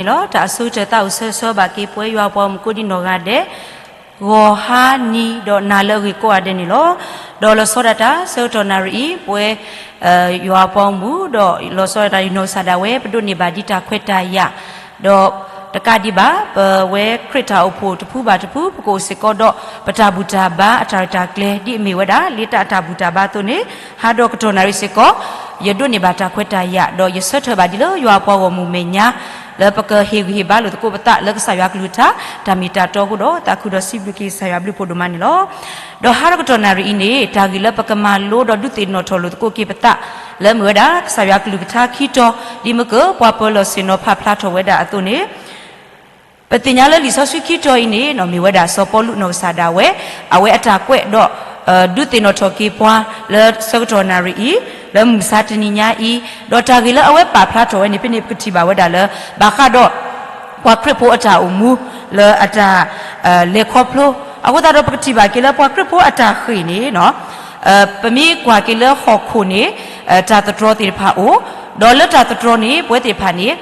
န့ၣ်လီၤ. တၢ်အဆိကတၢၢ်သးအိၣ်ဆၢဆၢဘၣ်က့ၤပဝဲယွၤအပှၤဂီၢ်မုၢ်ကိးဒံနီၢ်ဂၤဒဲး ဂီၤဟါနံၤဒီးနၤလၢအဂ့ၤကိးဂၤဒဲးန့ၣ်လီၤ. ဒီးလီၤဆီဒၣ်တၢ်ဆၢကတီၢ်နၣ်ရံၣ်အံၤ ပဝဲ ယွၤအပှၤဂီၢ်မုၢ် ဒီးလီၤဆီဒၣ်တၢ်ယနီၢ်ကစၢ်ဒၣ်ဝဲ ပဒိးန့ၢ်ဘၣ်ဒ်တၢ်ခွဲးတၢ်ယာ် ဒီးတကးဒံးဘၣ် ပဝဲခရံာ်တၢ်အိၣ်ဖှိၣ်တဖုဘၣ်တဖု ပကအိၣ်စ့ၢ်ကီးဒီး ပတၢ်ဘူၣ်တၢ်ဘါအတၢ်ရဲၣ်တၢ်ကျဲၤ ဒ်အမ့ၢ်ဝဲဒၣ် လ့တၢ်အတၢ်ဘူၣ်တၢ်ဘါအသိးန့ၣ် ဟါဒီးကတီၢ်နၣ်ရံၣ်စ့ၢ်ကီး ယဒိးန့ၢ်ဘၣ်တၢ်ခွဲးတၢ်ယာ် ဒီးယဆၢထၢၣ်ဘၣ်ဒ်လၢယွၤအပှၤဂီၢ်မုၢ်မဲာ်ညါ လၢပကဟ့ၣ်ဂံၢ်ဟ့ၣ်ဘါလိာ်သကိးပသးလၢကစၢ်ယွၤကလုၢ်ကထါ တၢ်မ့ၢ်တၢ်တီအဃိဒီး သးခုဒီးစံးဘျုးက့ၤကစၢ်ယွၤဘျုးဖှိၣ်ဒိၣ်မးန့ၣ်လီၤ. ဒီးဟါဒီးကတီၢ်နၣ်ရံၣ်အံၤန့ၣ် တၢ်ဂ့ၢ်လၢပကမၤလိဒီးဒုးသ့ၣ်နီၣ်ထီၣ်လိာ်သကိးက့ၤပသး လၢမ့ၢ်ဝဲဒၣ် ကစၢ်ယွၤကလုၢ်ကထါခံတီၤ ဒ်မ့ၢ်က ပှၤပၢၤလီၢ်ဆ့ၣ်နီၤဖးဖျါထီၣ်ဝဲဒၣ်အသိးန့ၣ် ပသ့ၣ်ညါလၢလံာ်စီဆှံခံတီၤအံၤန့ၣ် မ့ၢ်ဝဲဒၣ်စီၤပီလူးနီၢ်ကစၢ်ဒၣ်ဝဲ အဝဲအတၢ်ကွဲးဒီး ဒုးသ့ၣ်နီၣ်ထီၣ်က့ၤပှၤ လၢဆၢကတီၢ်နၣ်ရံၣ်အံၤ လၢမုၢ်မဆါတနံၤညါအံၤ ဒီးတၢ်ဂ့ၢ်လၢအဝဲပာ်ဖျါထီၣ်ဝဲန့ၣ် ဖဲန့ၣ်ပကထံၣ်ဘၣ်ဝဲဒၣ်လၢ ဘၣ်ဃးဒီး ပှၤခရံာ်ဖိအတၢ်အိၣ်မူ လၢအတၢ် လဲၤခီဖျိ အဃိသတးဒီးပကထံၣ်ဘၣ်က့ၤလၢပှၤခရံာ်ဖိအတၢ်ဃ့ၢ်န့ၣ် ပမ့ၢ်ကွၢ်က့ၤလၢဟီၣ်ခိၣ်န့ၣ် တၢ်သတြီၤသ့ၣ်တဖၣ်အိၣ်, ဒီးလၢတၢ်သတြီၤန့ၣ် ပဝဲသ့ၣ်တဖၣ်န့ၣ်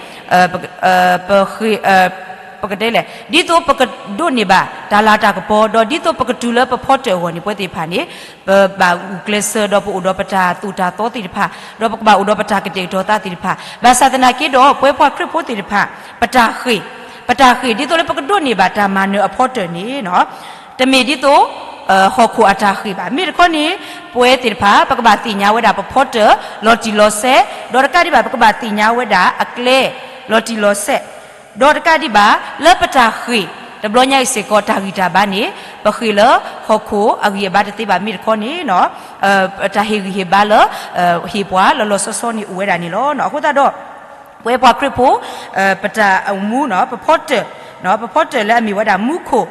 ပဃ့ၢ် ပကတဲလဲၣ် ဒ်သိးပကဒိးန့ၢ်ဘၣ်တၢ်လၤတၢ်ကပီၤ ဒီးဒ်သိးပကတုၤလၢပဖီတၢၣ်အဂီၢ်န့ၣ် ပဝဲသ့ၣ်တဖၣ်န့ၣ် ပဘၣ်ဂုာ်ကျဲးစၢးဒီးပအိၣ်ဒီးပတၢ်သိၣ်တၢ်သီသ့ၣ်တဖၣ် ဒီးပကဘၣ်အိၣ်ဒီးပတၢ်ကတဲာ်ကတီၤသးသ့ၣ်တဖၣ် ဘၣ်ဆၣ်သနာ်က့ဒီး ပဝဲပှၤခရံာ်ဖိသ့ၣ်တဖၣ် ပတၢ်ဃ့ၢ် ပတၢ်ဃ့ၢ်ဒ်သိးလၢပကဒိးန့ၢ်ဘၣ်တၢ်မၤနၢၤအဖီတၢၣ်န့ၣ် တမ့ၢ်ဒ်သိး ဟီၣ်ခိၣ်အတၢ်ဃ့ၢ်ဘၣ်. မ့ၢ်တခီန့ၣ် ပဝဲသ့ၣ်တဖၣ် ပကဘၣ်သ့ၣ်ညါဝဲဒၣ်ပဖီတၢၣ်လီၤတံၢ်လီၤဆဲး, ဒီးတကးဒံးဘၣ် ပကဘၣ်သ့ၣ်ညါဝဲဒၣ်အကျဲလီၤတံၢ်လီၤဆဲး, ဒီးတကးဒံးဘၣ် လၢပတၢ်ဃ့ၢ် တဘျီညါအံၤစ့ၢ်ကီး တၢ်ဂံၢ်တၢ်ဘါန့ၣ် ပဃ့ၢ်လၢဟီၣ်ခိၣ်အဂံၢ်အဘါတသ့ဘၣ် မ့ၢ်တခီန့ၣ် တၢ်ဟ့ၣ်ဂံၢ်ဟ့ၣ်ဘါလၢ ဟ့ၣ်ပှၤလီၤလီၤဆီဆီန့ၣ်အိၣ်ဝဲဒၣ်န့ၣ်လီၤ. အဃိသတးဒီး ပဝဲပှၤခရံာ်ဖိ ပတၢ်အိၣ်မူ ပဖီတၢၣ် ပဖီတၢၣ်လၢအမ့ၢ်ဝဲဒၣ်မူခိၣ်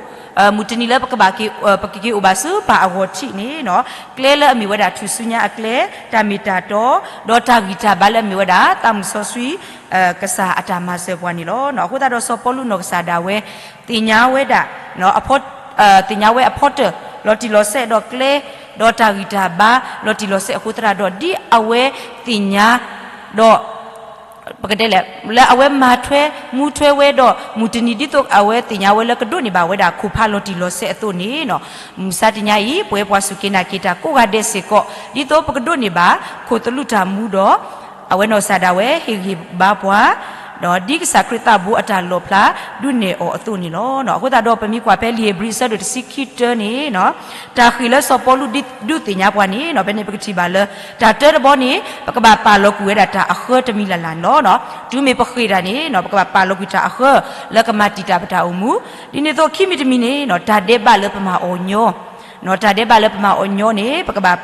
မုၢ်တနံၤလၢပကဘၣ်က့ၤ ပကက့ၤအိၣ်ဘၣ်ဆူပၢ်အဂီၢ်ထံးန့ၣ် ကျဲလၢအမ့ၢ်ဝဲဒၣ်ထူၣ်စုညါအကျဲ တၢ်မ့ၢ်တၢ်တီ ဒီးတၢ်ဂံၢ်တၢ်ဘါလၢအမ့ၢ်ဝဲဒၣ် သးမုၢ်စီဆှံ ကစၢ်အတၢ်မၤစၢၤပှၤန့ၣ်လီၤ. အဃိသတးဒီးစီၤပီလူးနီၢ်ကစၢ်ဒၣ်ဝဲ သ့ၣ်ညါဝဲဒၣ် သ့ၣ်ညါဝဲအဖီတၢၣ် လီၤတံၢ်လီၤဆဲးဒီးကျဲ ဒီးတၢ်ဂံၢ်တၢ်ဘါ လီၤတံၢ်လီၤဆဲးအဃိသတးဒီး ဒ်အဝဲသ့ၣ်ညါ ဒီး ပကတဲလဲၣ် လၢအဝဲမၤထွဲ မူထွဲဝဲဒီး မုၢ်တနံၤဒ်သိးအဝဲသ့ၣ်ညါဝဲလၢကဒိးန့ၢ်ဘၣ်ဝဲဒၣ်ခိၣ်ဖးလီၤတံၢ်လီၤဆဲးအသိးန့ၣ် မုၢ်မဆါတနံၤညါအံၤ ပဝဲပှၤစူၢ်က့ၤနာ်က့ၤတၢ်ကိးဂၤဒဲးစ့ၢ်ကီး ဒ်သိးပကဒိးန့ၢ်ဘၣ်ခိၣ်သလုးတၢ်မူဒီး အဝဲနီၢ်ကစၢ်ဒၣ်ဝဲဟ့ၣ်ဂံၢ်ဘါပှၤ ဒီးဒ်ကစၢ်ခရံာ်သးဘိအတၢ်လီၣ်ဖျါဒုးနဲၣ်အီၤအသိးန့ၣ်လီၤ. အဃိသတးဒီး ပမ့ၢ်ကွၢ်ဖဲလံာ်ဧ့ၤဘြံၤအဆၢဒိၣ်တဆံခံတၢန့ၣ် တၢ်ဃ့ၢ်လၢစီၤပီလူးဒုးသ့ၣ်ညါပှၤန့ၣ် ဖဲန့ၣ်ပကထံၣ်ဘၣ်လၢ တၢ်တၢတဘီန့ၣ် ပကဘၣ်ပာ်လီၤကွံာ်ဝဲဒၣ်တၢ်အဃၢတမံၤလၢ်လၢ်န့ၣ်လီၤ. တုၤမ့ၢ်ပဃ့ၢ်တၢ်န့ၣ် ပကဘၣ်ပာ်လီၤကွံာ်တၢ်အဃၢ လၢကမၤတံာ်တာ်ပတၢ်အိၣ်မူ ဒ်န့ၣ်အသိးခံမံၤတမံၤန့ၣ် တၢ်ဒဲးဘးလၢပမၤအီၤညီ တၢ်ဒဲးဘးလၢပမၤအီၤညီန့ၣ် ပကဘၣ်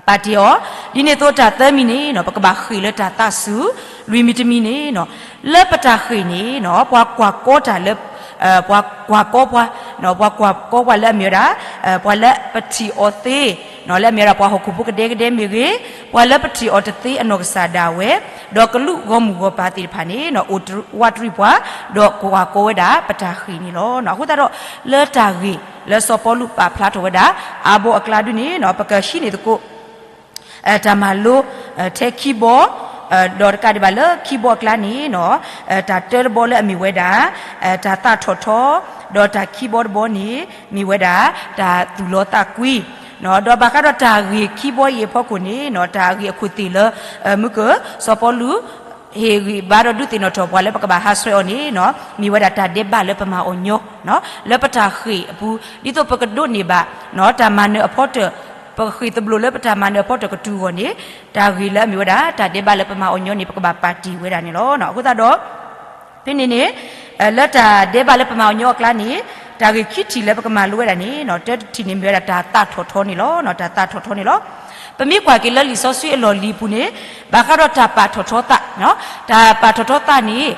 ပာ်တ့ၢ်အီၤ ဒ်န့ၣ်အသိးတၢ်သၢမံၤန့ၣ် ပကဘၣ်ဃ့ၢ်လၢတၢ်သးစူၤ လွံၢ်မံၤတမံၤန့ၣ် လၢပတၢ်ဃ့ၢ်န့ၣ် ပှၤကွၢ်ကီတၢ်လၢ ပှၤကွၢ်ကီပှၤ ပှၤကွၢ်ကီပှၤလၢအမ့ၢ်ဝဲဒၣ် ပှၤလၢပထံၣ်အီၤသ့ လၢအမ့ၢ်ဝဲဒၣ်ပှၤဟီၣ်ခိၣ်ဖိကဒဲကဒဲမ့ၢ်ဂ့ၤ ပှၤလၢပထံၣ်အီၤတသ့အနီၢ်ကစၢ်ဒၣ်ဝဲ ဒီးကလူးဂီၢ်မုၢ်ဂီၢ်ပၤသ့ၣ်တဖၣ်န့ၣ် အိၣ်ဝးတရံးပှၤ ဒီးကွၢ်ကီဝဲဒၣ်ပတၢ်ဃ့ၢ်န့ၣ်လီၤ. အဃိသတးဒီး လၢတၢ်ဂ့ၢ်လၢစီၤပီလူးပာ်ဖျါထီၣ်ဝဲဒၣ် အါဘီအကျါဒုန့ၣ် ပကဟံးန့ၢ်သကိး တၢ်မၤလိ ထဲခံဘီ ဒီးတကးဒံးဘၣ်လၢခံဘီအကျါန့ၣ် တၢ်တၢတဘီလၢအမ့ၢ်ဝဲဒၣ် တၢ်သးထီၣ်ထီ ဒီးတၢ်ခံဘီတဘီန့ၣ် မ့ၢ်ဝဲဒၣ် တၢ်သူၣ်လီသးကွံ ဒီးဘၣ်ဃးဒီးတၢ်ဂ့ၢ်ခံဘီအံၤအဖီခိၣ်န့ၣ် တၢ်ဂ့ၢ်အခိၣ်သ့ၣ်လၢ မုၢ်က စီၤပီလူး ဟ့ၣ်ဂံၢ်ဘါဒီးဒုးသ့ၣ်နီၣ်ထီၣ်ပှၤလၢပကဘၣ်ဟးဆှဲးအီၤန့ၣ် မ့ၢ်ဝဲဒၣ်တၢ်ဒဲးဘးလၢပမၤအီၤညီ လၢပတၢ်ဃ့ၢ်အပူၤ ဒ်သိးပကဒိးန့ၢ်ဘၣ် တၢ်မၤနၢၤအဖီတၢၣ် ပဃ့ၢ်သဘျိးလၢပတၢ်မၤနၢၤအဖီတၢၣ်ကတုၤအဂီၢ်န့ၣ် တၢ်ဂ့ၢ်လၢအမ့ၢ်ဝဲဒၣ် တၢ်ဒဲးဘးလၢပမၤအီၤညီန့ၣ် ပကဘၣ်ပာ်တ့ၢ်ဝဲဒၣ်န့ၣ်လီၤ. အဃိသတးဒီး ဖဲန့ၣ်န့ၣ် လၢတၢ်ဒဲးဘးလၢပမၤအီၤညီအကျါန့ၣ် တၢ်ဂ့ၢ်ခံထံၣ်လၢပကမၤလိဝဲဒၣ်န့ၣ် တၢတထံၣ်န့ၣ်မ့ၢ်ဝဲဒၣ်တၢ်သးထီၣ်ထီန့ၣ်လီၤ. တၢ်သးထီၣ်ထီန့ၣ်လီၤ. ပမ့ၢ်ကွၢ်က့ၤလၢလံာ်စီဆှံအလီၢ်လံၤအပူၤန့ၣ် ဘၣ်ဃးဒီးတၢ်ပာ်ထီၣ်ထီသး တၢ်ပာ်ထီၣ်ထီသးန့ၣ်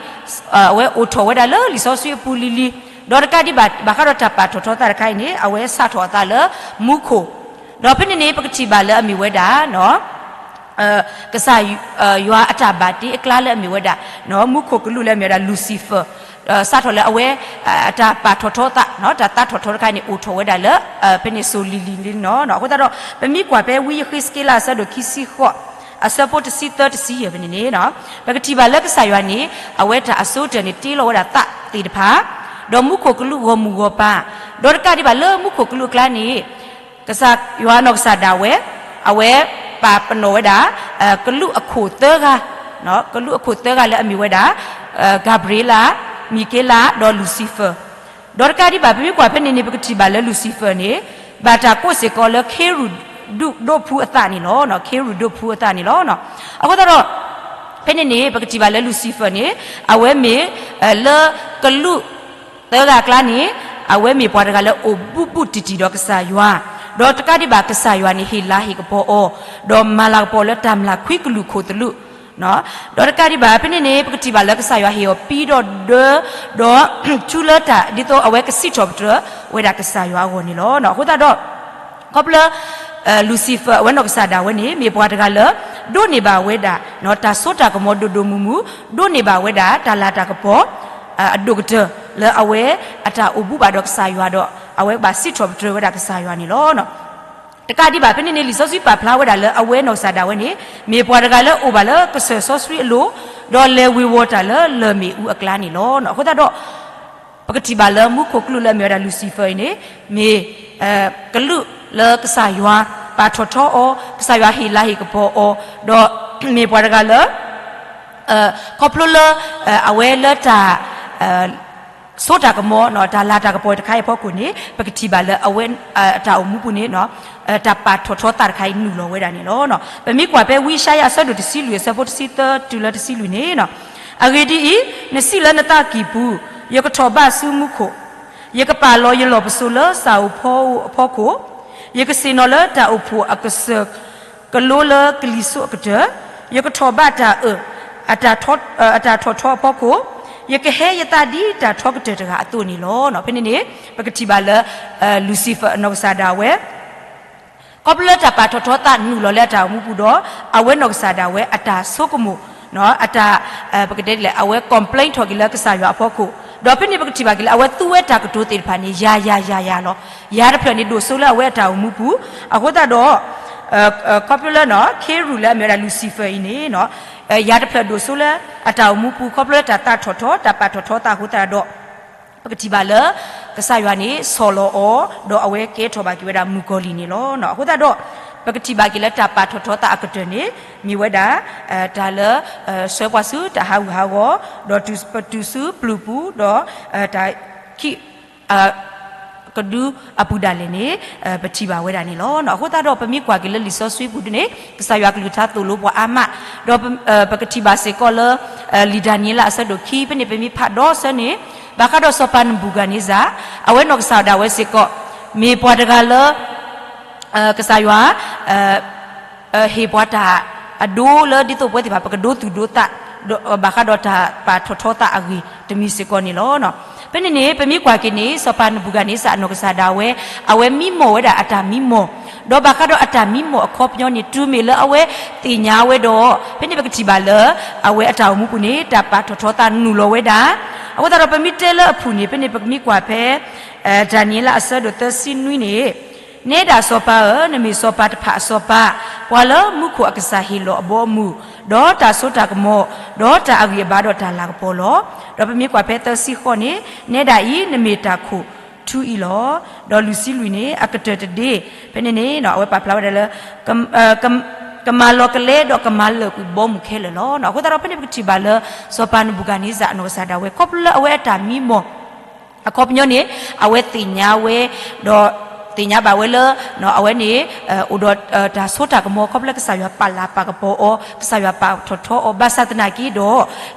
အဝဲအိၣ်ထီၣ်ဝဲဒၣ်လၢလံာ်စီဆှံအပူၤလံၤလံၤ ဒီးတကးဒံးဘၣ် ဘၣ်ဃးဒီးတၢ်ပာ်ထီၣ်ထီသးတခါအံၤန့ၣ် အဝဲစးထီၣ်အသးလၢမူခိၣ် ဒီးဖဲန့ၣ်န့ၣ် ပကထံၣ်ဘၣ်လၢအမ့ၢ်ဝဲဒၣ် ကစၢ်ယွၤအတၢ်ဘၣ်တ့အကျါလၢအမ့ၢ်ဝဲဒၣ် မူခိၣ်ကလူးလၢအမ့ၢ်ဝဲဒၣ် Lucifer စးထီၣ်လၢအဝဲ တၢ်ပာ်ထီၣ်ထီသး တၢ်သးထီၣ်ထီတခါန့ၣ် အိၣ်ထီၣ်ဝဲဒၣ်လၢ ဖဲန့ၣ်စိၤလံၤလံၤလံနီၤ. အဃိသတးဒီး ပမ့ၢ်ကွၢ်ဖဲဝံယဃ့းစက့လးအဆၢဒိၣ်ခံဆံဃိး အဆၢဖိတဆံသၢတဆံယဲၢ်ဖဲန့ၣ်န့ၣ်, ပကထံၣ်ဘၣ်လၢကစၢ်ယွၤန့ၣ် အဝဲတၢ်အဆိကတၢၢ်န့ၣ် တ့လီၤဝဲဒၣ်သးသ့ၣ်တဖၣ်, ဒီးမူခိၣ်ကလူးဂီၢ်မုၢ်ဂီၢ်ပၤ, ဒီးတကးဒံးဘၣ်လၢမူခိၣ်ကလူးအကျါန့ၣ် ကစၢ်ယွၤအနီၢ်ကစၢ်ဒၣ်ဝဲ အဝဲပာ်ပနီၣ်ဝဲဒၣ် ကလူးအခိၣ်သၢဂၤ, ကလူးအခိၣ်သၢဂၤလၢအမ့ၢ်ဝဲဒၣ် ကၤဘြံၤလး, မံၤက့လး ဒီးလူၤစံဖၢၣ်, ဒီးတကးဒံးဘၣ် ပမ့ၢ်ကွၢ်ဖဲန့ၣ်န့ၣ် ပကထံၣ်ဘၣ်လၢလူၤစံဖၢၣ်န့ၣ် ဘၣ်တၢ်ကိးစ့ၢ်ကီးလၢခ့ရူၣ်ဒိၣ်ဖူအသးန့ၣ်လီၤ. ခ့ရူၣ်ဒိၣ်ဖူအသးန့ၣ်လီၤ. အဃိသတးဒီး ဖဲန့ၣ်န့ၣ် ပကထံၣ်ဘၣ်လၢလူၤစံဖၢၣ်န့ၣ် အဝဲမ့ၢ် လၢကလူးသၢဂၤအကျါန့ၣ် အဝဲမ့ၢ်ပှၤတဂၤလၢအိၣ်ဘူးဘူးတံၢ်တံၢ်ဒီးကစၢ်ယွၤ, ဒီးတကးဒံးဘၣ်ကစၢ်ယွၤန့ၣ် ဟ့ၣ်လၤဟ့ၣ်ကပီၤအီၤ, ဒီးမၤလၤကပီၤလၢတၢ်မျၢ်ခွံကလုာ်ခိၣ်သလုး ဒီးတကးဒံးဘၣ် ဖဲန့ၣ်န့ၣ် ပကထံၣ်ဘၣ်လၢကစၢ်ယွၤဟ့ၣ်အီၤပံဒီးဒၢ ဒီးထူလၢတၢ် ဒ်သိးအဝဲကစံးထီၣ်ပတြၢၤဝဲဒၣ်ကစၢ်ယွၤအဂီၢ်န့ၣ်လီၤ. အဃိသတးဒီး ခီဖျိ လူၤစံဖၢၣ် အဝဲနီၢ်ကစၢ်ဒၣ်ဝဲန့ၣ် မ့ၢ်ပှၤတဂၤလၢ ဒိးန့ၢ်ဘၣ်ဝဲဒၣ် တၢ်စိတၢ်ကမီၤဒိၣ်ဒိၣ်မုၢ်မုၢ်, ဒိးန့ၢ်ဘၣ်ဝဲဒၣ်တၢ်လၤတၢ်ကပီၤ အဒိၣ်ကတၢၢ် လၢအဝဲအတၢ်အိၣ်ဘူးဘၣ်ဒီးကစၢ်ယွၤဒီး အဝဲဘၣ်စံးထီၣ်ပတြၢၤဝဲဒၣ်ကစၢ်ယွၤန့ၣ်လီၤ. တကးဒံးဘၣ် ဖဲန့ၣ်န့ၣ် လံာ်စီဆှံပာ်ဖျါဝဲဒၣ်လၢအဝဲနီၢ်ကစၢ်ဒၣ်ဝဲန့ၣ် မ့ၢ်ပှၤတဂၤလၢအိၣ်ဘၣ်လၢကစၢၢ်စီဆှံအလိၤ, ဒီးလဲၤဝ့ၤဝီၤတၢ်လၢလၢၢ်မ့ၣ်အူအကျါန့ၣ်လီၤ. အဃိသတးဒီး ပကထံၣ်ဘၣ်လၢမူခိၣ်ကလူးလၢအမ့ၢ်ဝဲဒၣ်လူၤစံဖၢၣ်အံၤန့ၣ် မ့ၢ် ကလူးလၢကစၢ်ယွၤပာ်ထီၣ်ထီအီၤ, ကစၢ်ယွၤဟ့ၣ်လၤဟ့ၣ်ကပီၤအီၤ, ဒီးမ့ၢ်ပှၤတဂၤလၢ ခီဖျိလၢ အဝဲလၢတၢ် စိတၢ်ကမီၤ တၢ်လၤတၢ်ကပီၤတခါအံၤအဖီခိၣ်န့ၣ် ပကထံၣ်ဘၣ်လၢအဝဲ အတၢ်အိၣ်မူပူၤန့ၣ် တၢ်ပာ်ထီၣ်ထီသးတခါအံၤနုာ်လီၤဝဲဒၣ်န့ၣ်လီၤ. ပမ့ၢ်ကွၢ်ဖဲဝံယၡါယၤအဆၢဒိၣ်တဆံလွံၢ်အဆၢဖိတဆံသၢတုၤလၢတဆံလွံၢ်န့ၣ်, အဂ့ၢ်ဒ်အံၤ, နစံးလၢနသးကံၢ်ပူၤ, ယကထီၣ်ဘးဆူမူခိၣ်, ယကပာ်လီၤယလီၢ်ပစိာ်လၢစၢ်အိၣ်ဖီအဖီခိၣ်, ယကဆ့ၣ်နီၤလၢတၢ်အိၣ်ဖှိၣ်အကစၢၢ်ကလိလၢကလံၤစိးအကတၢၢ်, ယကထီၣ်ဘးတၢ်အၢၣ် အတၢ်ထီၣ်ထီအဖီခိၣ်, ယကဟဲယသးဒ်တၢ်ထီကတၢၢ်တဂၤအသိးန့ၣ်လီၤ. ဖဲန့ၣ်န့ၣ် ပကထံၣ်ဘၣ်လၢ လူၤစံဖၢၣ်အနီၢ်ကစၢ်ဒၣ်ဝဲ ခီဖျိလၢတၢ်ပာ်ထီၣ်ထီသးနုာ်လီၤလၢအတၢ်အိၣ်မူပူၤဒီး အဝဲနီၢ်ကစၢ်ဒၣ်ဝဲအတၢ်ဆိကမိၣ် အတၢ် ပကတဲဒ်လဲၣ် အဝဲ complain ထီၣ်က့ၤလၢကစၢ်ယွၤအဖီခိၣ်, ဒီးဖဲန့ၣ်ပကထံၣ်ဘၣ်က့ၤလၢအဝဲသူဝဲတၢ်ကတိၤသ့ၣ်တဖၣ်န့ၣ် ယၤယၤယၤယၤလီၤ. ယၤတဖျၢၣ်န့ၣ်ဒိၣ်စိလၢအဝဲအတၢ်အိၣ်မူပူၤ, အဃိသတးဒီး ခီဖျိလၢ ခ့ရူၣ်လၢအမ့ၢ်ဝဲဒၣ်လူၤစံဖၢၣ်အံၤန့ၣ် ယၤတဖျၢၣ်ဒိၣ်စိလၢအတၢ်အိၣ်မူပူၤ ခီဖျိလၢတၢ်သးထီၣ်ထီ တၢ်ပာ်ထီၣ်ထီသးအဃိသတးဒီး ပကထံၣ်ဘၣ်လၢ ကစၢ်ယွၤန့ၣ်ဆီၣ်လီၤအီၤ ဒီးအဝဲကဲထီၣ်ဘၣ်က့ၤဝဲဒၣ်မုၣ်ကီၤလံၢ်န့ၣ်လီၤ. အဃိသတးဒီး ပကထံၣ်ဘၣ်က့ၤလၢတၢ်ပာ်ထီၣ်ထီသးအကတၢၢ်န့ၣ် မ့ၢ်ဝဲဒၣ် တၢ်လၢ ဆှၢပှၤဆူတၢ်ဟးဂူာ်ဟးဂီၤ ဒီးပတုၤဆူပျုၤပူၤ ဒီး တၢ်ခံ ကဒုအပူၤဒၣ်လဲာ်န့ၣ် ပထံၣ်ဘၣ်ဝဲဒၣ်န့ၣ်လီၤ. အဃိသတးဒီး ပမ့ၢ်ကွၢ်က့ၤလၢလံာ်စီဆှံပူၤဒ်န့ၣ် ကစၢ်ယွၤကလုၢ်ကထါသိၣ်လိပှၤအါမး, ဒီး ပကထံၣ်ဘၣ်စ့ၢ်ကီးလၢ လံာ်ဒၤနံးယ့လးအဆၢဒိၣ်ခံ ဖဲန့ၣ်ပမ့ၢ်ဖးဒီးဆၢန့ၣ် ဘၣ်ဃးဒီးစီၤပၤနဘူၤခၣ်န့စၢ် အဝဲနီၢ်ကစၢ်ဒၣ်ဝဲစ့ၢ်ကီး မ့ၢ်ပှၤတဂၤလၢ ကစၢ်ယွၤ ဟ့ၣ်ပှၤတၢ်အဒိလၢဒ်သိးပဝဲသ့ၣ်တဖၣ် ပကဒိသူၣ်ဒိသး ဘၣ်ဃးဒီးတၢ်ပာ်ထီၣ်ထီသးအဂ့ၢ်တမံၤစ့ၢ်ကီးန့ၣ်လီၤ. ဖဲန့ၣ်န့ၣ် ပမ့ၢ်ကွၢ်က့ၤန့ၣ် စီၤပၤနဘူၤခၣ်န့စၢ်အနီၢ်ကစၢ်ဒၣ်ဝဲ အဝဲမံမီၢ်ဝဲဒၣ်အတၢ်မံမီၢ်, ဒီးဘၣ်ဃးဒီးအတၢ်မံမီၢ်အခီပညီန့ၣ် တုၤမ့ၢ်လၢအဝဲသ့ၣ်ညါဝဲဒီး ဖဲန့ၣ်ပကထံၣ်ဘၣ်လၢ အဝဲအတၢ်အိၣ်မူပူၤန့ၣ် တၢ်ပာ်ထီၣ်ထီသးနုာ်လီၤဝဲဒၣ်. အဃိသတးဒီးပမ့ၢ်တဲလၢအဖုၣ်န့ၣ် ဖဲန့ၣ်ပကမ့ၢ်ကွၢ်ဖဲ ဒၤနံးယ့လးအဆၢဒိၣ်သၢဆံနွံန့ၣ် နဲဒၣ်စီၤပၤဧၢ, နမ့ၢ်စီၤပၤတဖၣ်အစီၤပၤ, ပှၤလၢမူခိၣ်အကစၢ်ဟ့ၣ်လီၤအဘီအမုၢ်, ဒီးတၢ်စိတၢ်ကမီၤ, ဒီးတၢ်အဂံၢ်အဘါဒီးတၢ်လၤကပီၤလီၤ. ဒီးပမ့ၢ်ကွၢ်ဖဲသၢဆံဃိးန့ၣ် နဲဒၣ်အံၤ နမ့ၢ်တၢ်ခိၣ်ထူအံၤလီၤ. ဒီးလွံၢ်ဆံလွံၢ်န့ၣ် အကတၢၢ်တဒ့, ဖဲန့ၣ်န့ၣ် အဝဲပာ်ဖျါဝဲဒၣ်လၢ ကမၤလီၤကလဲဒီးကမၤလၢာ်ကွံာ်ဘီမုၢ်ခဲလၢာ်လီၤ. အဃိသတးဒီးဖဲန့ၣ်ပကထံၣ်ဘၣ်လၢ စီၤပၤနဘူၤခၣ်န့စၢ်အနီၢ်ကစၢ်ဒၣ်ဝဲ ခီဖျိလၢအဝဲအတၢ်မံမီၢ် အခီပညီန့ၣ် အဝဲသ့ၣ်ညါဝဲ ဒီးသ့ၣ်ညါဘၣ်ဝဲလၢ အဝဲန့ၣ် အိၣ်ဒီးတၢ်စိတၢ်ကမီၤ ခီဖျိလၢကစၢ်ယွၤပာ်လၤပာ်ကပီၤအီၤ ကစၢ်ယွၤပာ်ထီၣ်ထီအီၤ ဘၣ်ဆၣ်သနာ်က့ဒီး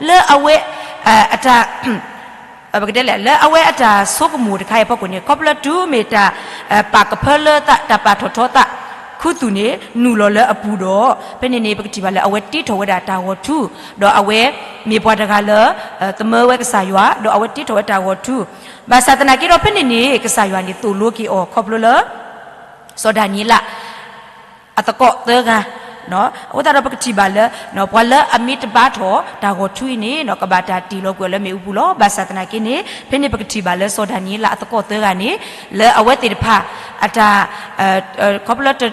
လၢအဝဲ အတၢ် ပကတဲလဲၣ် လၢအဝဲအတၢ်ဆိကမိၣ်တခါအံၤအဖီခိၣ်န့ၣ် ခီဖျိလၢတုၤမ့ၢ်တၢ် ပာ်ကဖၢလၢသး တၢ်ပာ်ထီၣ်ထီသး ခူသူၣ်န့ၣ် နုာ်လီၤလၢအပူၤဒီး ဖဲန့ၣ်န့ၣ် ပကထံၣ်ဘၣ်လၢအဝဲတ့ထီၣ်ဝဲဒၣ်တၢ်ဂီၤထူ, ဒီးအဝဲမ့ၢ်ပှၤတဂၤလၢ သမၢဝဲကစၢ်ယွၤ ဒီးအဝဲတ့ထီၣ်ဝဲတၢ်ဂီၤထူ, ဘၣ်ဆၣ်သနာ်က့ဒီး ဖဲန့ၣ်န့ၣ် ကစၢ်ယွၤန့ၣ်သိၣ်လိက့ၤအီၤ ခီဖျိလၢ စီၤဒၤနံးယ့လး အသကိးသၢဂၤ, အဃိသတးဒီးပကထံၣ်ဘၣ်လၢ ပှၤလၢအမ့ၢ်တဘါထီၣ်တၢ်ဂီၤထူအံၤန့ၣ် ကဘၣ်တၢ်တ့ၢ်လီၤကွံာ်အီၤလၢမ့ၣ်အူပူၤလီၤ. ဘၣ်ဆၣ်သနာ်က့န့ၣ် ဖဲန့ၣ်ပကထံၣ်ဘၣ်လၢစီၤဒၤနံးယ့လးအသကိးသၢဂၤန့ၣ် လၢအဝဲသ့ၣ်တဖၣ် အတၢ် ခီဖျိလၢတ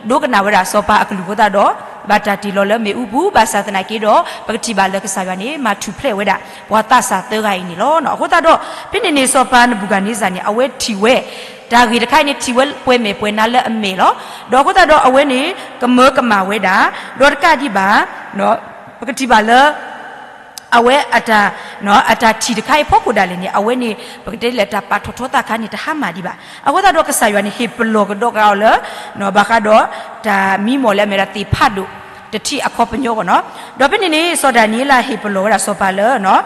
ဒိကနၣ်ဝဲဒၣ်စီၤပၤအကလုၢ်အဃိသတးဒီး ဘၣ်တၢ်တ့ၢ်လီၤလၢမ့ၣ်အူပူၤ, ဘၣ်ဆၣ်သနာ်က့ဒီး ပကထံၣ်ဘၣ်လၢကစၢ်ယွၤန့ၣ် မၤထူၣ်ဖျဲးဝဲဒၣ် ပှၤသးစၢ်သၢဂၤအံၤန့ၣ်လီၤ. အဃိသတးဒီး ဖဲန့ၣ်န့ၣ် စီၤပၤနဘူၤခၣ်န့စၢ်န့ၣ် အဝဲထံၣ်ဝဲ တၢ်ဂ့ၢ်တခါအံၤန့ၣ် ထံၣ်ဝဲပှဲၤမဲာ်ပှဲၤနါလၢအမဲာ်လီၤ. ဒီးအဃိသတးဒီး အဝဲန့ၣ် ကမၢကမၣ်ဝဲဒၣ်, ဒီးတကးဒံးဘၣ် ပကထံၣ်ဘၣ်လၢ အဝဲအတၢ် အတၢ်ထံၣ်တခါအံၤဖီခိၣ်ဒၣ်လဲာ်န့ၣ် အဝဲန့ၣ် ပကတဲလၢတၢ်ပာ်ထီၣ်ထီသးခါန့ၣ် တဟါမၢ်ဒံးဘၣ်. အဃိသတးဒီး ကစၢ်ယွၤန့ၣ် ဟ့ၣ်ပလီၢ်ကဒီးကဒီးအီၤလၢ ဘၣ်ဃးဒီး တၢ်မံမီၢ်လၢအမ့ၢ်ဒၣ်သ့ၣ်ဖးဒိၣ် တထံၣ်အခီပညီအဂီၢ်န့ၣ်. ဒီးဖဲန့ၣ်န့ၣ် စီၤဒၤနံးယ့လးဟ့ၣ်ပလီၢ်ဝဲဒၣ်စီၤပၤလၢ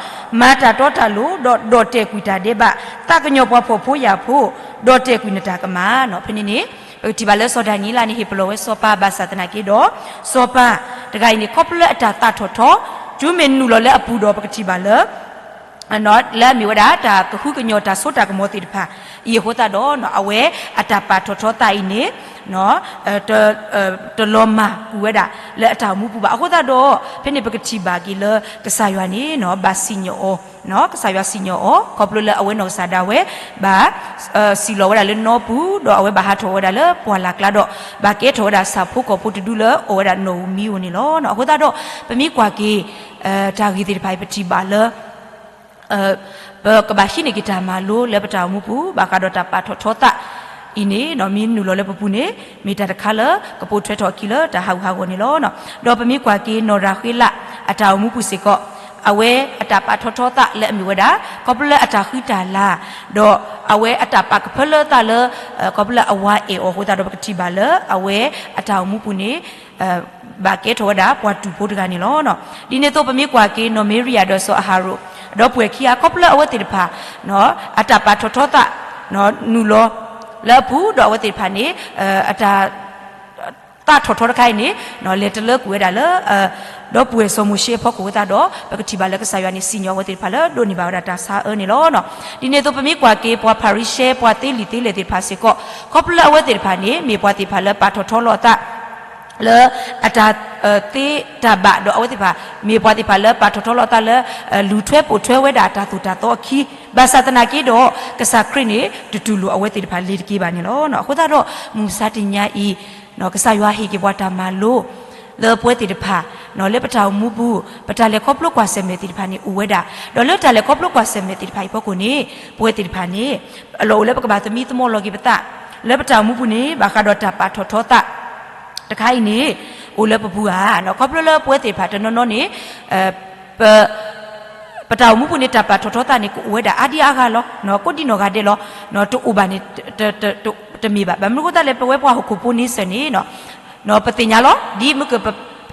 မၤတၢ်တီတၢ်လိၤ ဒီးဒီၣ်တဲာ်ကွံာ်တၢ်ဒဲးဘး, သးကညီၤပှၤဖှီၣ်ဖိယာ်ဖိ, ဒီၣ်တဲာ်ကွံာ်နတၢ်ကမၣ်န့ၣ်. ဖဲန့ၣ်န့ၣ် ပကထံၣ်ဘၣ်လၢစီၤဒၤနံးယ့လးန့ၣ် ဟ့ၣ်ပလီၢ်ဝဲစီၤပၤ ဘၣ်ဆၣ်သနာ်က့ဒီး စီၤပၤတဂၤအံၤန့ၣ် ခီဖျိလၢအတၢ်သးထီၣ်ထီ, တုၤမ့ၢ်နုာ်လီၤလၢအပူၤဒီး ပကထံၣ်ဘၣ်လၢ လၢအမ့ၢ်ဝဲဒၣ် တၢ်ကဟုကညီၤတၢ်စိတၢ်ကမီၤသ့ၣ်တဖၣ်အံၤအဃိသတးဒီး အဝဲအတၢ်ပာ်ထီၣ်ထီသးအံၤန့ၣ် တလီၤမၢ်ကွံာ်ဝဲဒၣ်လၢအတၢ်အိၣ်မူပူၤဘၣ်. အဃိသတးဒီး ဖဲန့ၣ်ပကထံၣ်ဘၣ်က့ၤလၢကစၢ်ယွၤန့ၣ် ဘၣ်စံၣ်ညီၣ်အီၤ, ကစၢ်ယွၤစံၣ်ညီၣ်အီၤ ခီဖျိလၢအဝဲနီၢ်ကစၢ်ဒၣ်ဝဲ ဘၣ် စံၣ်လီၤဝဲဒၣ်လၢနီပူၤ ဒီးအဝဲဘၣ်ဟးထီၣ်ဝဲဒၣ်လၢပှၢ်လၢ်ကျါဒီး ဘၣ်ကဲထီၣ်ဝဲဒၣ်ဆၣ်ဖိကီၢ်ဖိတဒူလၢအီၣ်ဝဲဒၣ်နီၣ်ဧိၤမံၤဧိၤန့ၣ်လီၤ. အဃိသတးဒီး ပမ့ၢ်ကွၢ်က့ၤ တၢ်ဂ့ၢ်သ့ၣ်တဖၣ်အံၤ ပထံၣ်ဘၣ်လၢ ပကဘၣ်ဟံးန့ၢ်က့ၤတၢ်မၤလိလၢပတၢ်အိၣ်မူပူၤ ဘၣ်ဃးဒီးတၢ်ပာ်ထီၣ်ထီသးအံၤန့ၣ် မ့ၢ်နုာ်လီၤလၢပပူၤန့ၣ် မ့ၢ်တၢ်တခါလၢကပိာ်ထွဲထီၣ်အခံလၢတၢ်ဟးဂူာ်ဟးဂီၤန့ၣ်လီၤ. ဒီးပမ့ၢ်ကွၢ်က့ၤနီၢ်ရၤဃ့လးအတၢ်အိၣ်မူပူၤစ့ၢ်ကီး အဝဲအတၢ်ပာ်ထီၣ်ထီသးလၢအမ့ၢ်ဝဲဒၣ် ခီဖျိလၢအတၢ်ဃုတၢ်လၤ ဒီးအဝဲအတၢ်ပာ်ကဖၢလၢသးလၢ ခီဖျိလၢအဝၤအဲၣ်အီၤအဃိသတးဒီး ပကထံၣ်ဘၣ်လၢအဝဲအတၢ်အိၣ်မူပူၤန့ၣ် ဘၣ်ကဲထီၣ်ဝဲဒၣ်ပှၤတူၢ်ဖိတဂၤန့ၣ်လီၤ. ဒ်န့ၣ်အသိး ပမ့ၢ်ကွၢ်က့ၤနီၢ်မ့ရံယၤဒီးစီၤအၤဟရိၣ် ဒီပုၢ်ဝဲၢ်ခံဂၤ ခီဖျိလၢအဝဲသ့ၣ်တဖၣ် အတၢ်ပာ်ထီၣ်ထီသး နုာ်လီၤလၢအပူၤ ဒီးအဝဲသ့ၣ်တဖၣ်န့ၣ် အတၢ် သးထီၣ်ထီတခါအံၤန့ၣ် လဲၤတလၢကွံာ်ဝဲဒၣ်လၢ ဒီပုၢ်ဝဲၢ်စီၤမိၤၡ့အဖီခိၣ်အဃိသတးဒီး ပကထံၣ်ဘၣ်လၢကစၢ်ယွၤန့ၣ် စံၣ်ညီၣ်အဝဲသ့ၣ်တဖၣ်လၢဒိးန့ၢ်ဘၣ်ဝဲဒၣ်တၢ်ဆါအၢန့ၣ်လီၤ. ဒ်န့ၣ်အသိး ပမ့ၢ်ကွၢ်က့ၤပှၤဖၤရံၤၡဲ ပှၤသ့လံာ်သ့လဲၢ်သ့ၣ်တဖၣ်စ့ၢ်ကီး ခီဖျိလၢအဝဲသ့ၣ်တဖၣ်န့ၣ် မ့ၢ်ပှၤသ့ၣ်တဖၣ်လၢပာ်ထီၣ်ထီလီၤအသး လၢအတၢ်သ့တၢ်ဘၣ် ဒီးအဝဲသ့ၣ်တဖၣ် မ့ၢ်ပှၤသ့ၣ်တဖၣ်လၢပာ်ထီၣ်ထီလီၤအသးလၢ လူၤထွဲပိာ်ထွဲဝဲဒၣ်တၢ်သိၣ်တၢ်သီအခံ ဘၣ်ဆၣ်သနာ်က့ဒီး ကစၢ်ခရံာ်န့ၣ် တတူၢ်လိာ်အဝဲသ့ၣ်တဖၣ်လၢၤတက့ၢ်ဘၣ်န့ၣ်လီၤ. အဃိသတးဒီး မုၢ်မဆါတနံၤအံၤ ကစၢ်ယွၤဟ့ၣ်က့ၤပှၤတၢ်မၤလိ လၢပဝဲသ့ၣ်တဖၣ် လၢပတၢ်အိၣ်မူပူၤ ပတၢ်လဲၤခီဖျိကွၢ်ဆၢၣ်မဲာ်သ့ၣ်တဖၣ်န့ၣ် အိၣ်ဝဲဒၣ် ဒီးလၢတၢ်လဲၤခီဖျိကွၢ်ဆၢၣ်မဲာ်သ့ၣ်တဖၣ်အံၤအဖီခိၣ်န့ၣ် ပဝဲသ့ၣ်တဖၣ်န့ၣ် အလီၢ်အိၣ်လၢပကဘၣ်သမံသမိးလီၤက့ၤပသး လၢပတၢ်အိၣ်မူပူၤန့ၣ် ဘၣ်ဃးဒီးတၢ်ပာ်ထီၣ်ထီသး တခါအံၤန့ၣ် အိၣ်လၢပပူၤဧါ, ခီဖျိလၢပဝဲသ့ၣ်တဖၣ်တနီၤနီၤန့ၣ် ပ ပတၢ်အိၣ်မူပူၤန့ၣ် တၢ်ပာ်ထီၣ်ထီသးန့ၣ် ကအိၣ်ဝဲဒၣ်အါဒံအါဂၤလီၤ, ကိးဒံနီၢ်ဂၤဒဲးလီၤ, တအိၣ်ဘၣ်န့ၣ် တမ့ၢ်ဘၣ်. ဘၣ်မနုၤအဃိသတးလဲၣ် ပဝဲပှၤဟီၣ်ခိၣ်ဖိန့ဆၢၣ်န့ၣ် ပသ့ၣ်ညါလီၤ ဒ်မ့ၢ်ကပ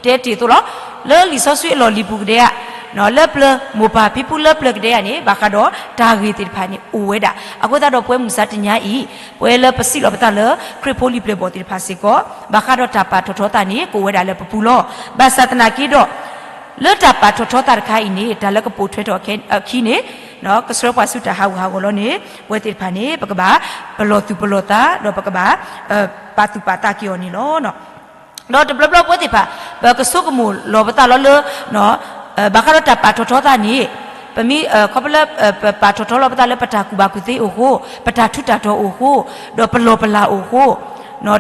တဲတ့ၢ်အသိးလီၤ, လၢလံာ်စီဆှံအလီၢ်လံၤပူၤကဒဲဧါ, လၢပျၢၤမိၢ်ပၢ်ဖံဖုလၢပျၢၤကဒဲဧါန့ၣ် ဘၣ်ဃးဒီးတၢ်ဂ့ၢ်သ့ၣ်တဖၣ်န့ၣ်အိၣ်ဝဲဒၣ်. အဃိသတးဒီးပဝဲမုၢ်မဆါတနံၤအံၤ ပဝဲလၢပစံးလီၤပသးလၢ ခရံာ်ဖိလံာ်ပျဲၢ်ဘီၣ်သ့ၣ်တဖၣ်စ့ၢ်ကီး ဘၣ်ဃးဒီးတၢ်ပာ်ထီၣ်ထီသးန့ၣ် ကအိၣ်ဝဲဒၣ်လၢပပူၤလီၤ. ဘၣ်ဆၣ်သနာ်က့ဒီး လၢတၢ်ပာ်ထီၣ်ထီသးတခါအံၤန့ၣ် တၢ်လၢကပိာ်ထွဲထီၣ်အခံန့ၣ် ကဆှၢပှၤဆူတၢ်ဟးဂူာ်ဟးဂီၤလီၤန့ၣ် ပဝဲသ့ၣ်တဖၣ်န့ၣ် ပကဘၣ်ပလီၢ်သူၣ်ပလီၢ်သး ဒီးပကဘၣ် ပာ်သူၣ်ပာ်သးက့ၤအီၤန့ၣ်လီၤ. ဒီးတဘျီဘျီပဝဲသ့ၣ်တဖၣ် ပကဆိကမိၣ်လီၤပသးလီၤလၢ ဘၣ်ဃးဒီးတၢ်ပာ်ထီၣ်ထီသးန့ၣ် ပမ့ၢ်ခီဖျိလၢ ပပာ်ထီၣ်ထီလီၤပသးလၢပတၢ်ကူၣ်ဘၣ်ကူၣ်သ့အဃိ, ပတၢ်ထူးတၢ်တီၤအဃိ, ဒီးပလီၢ်ပလၤအဃိ,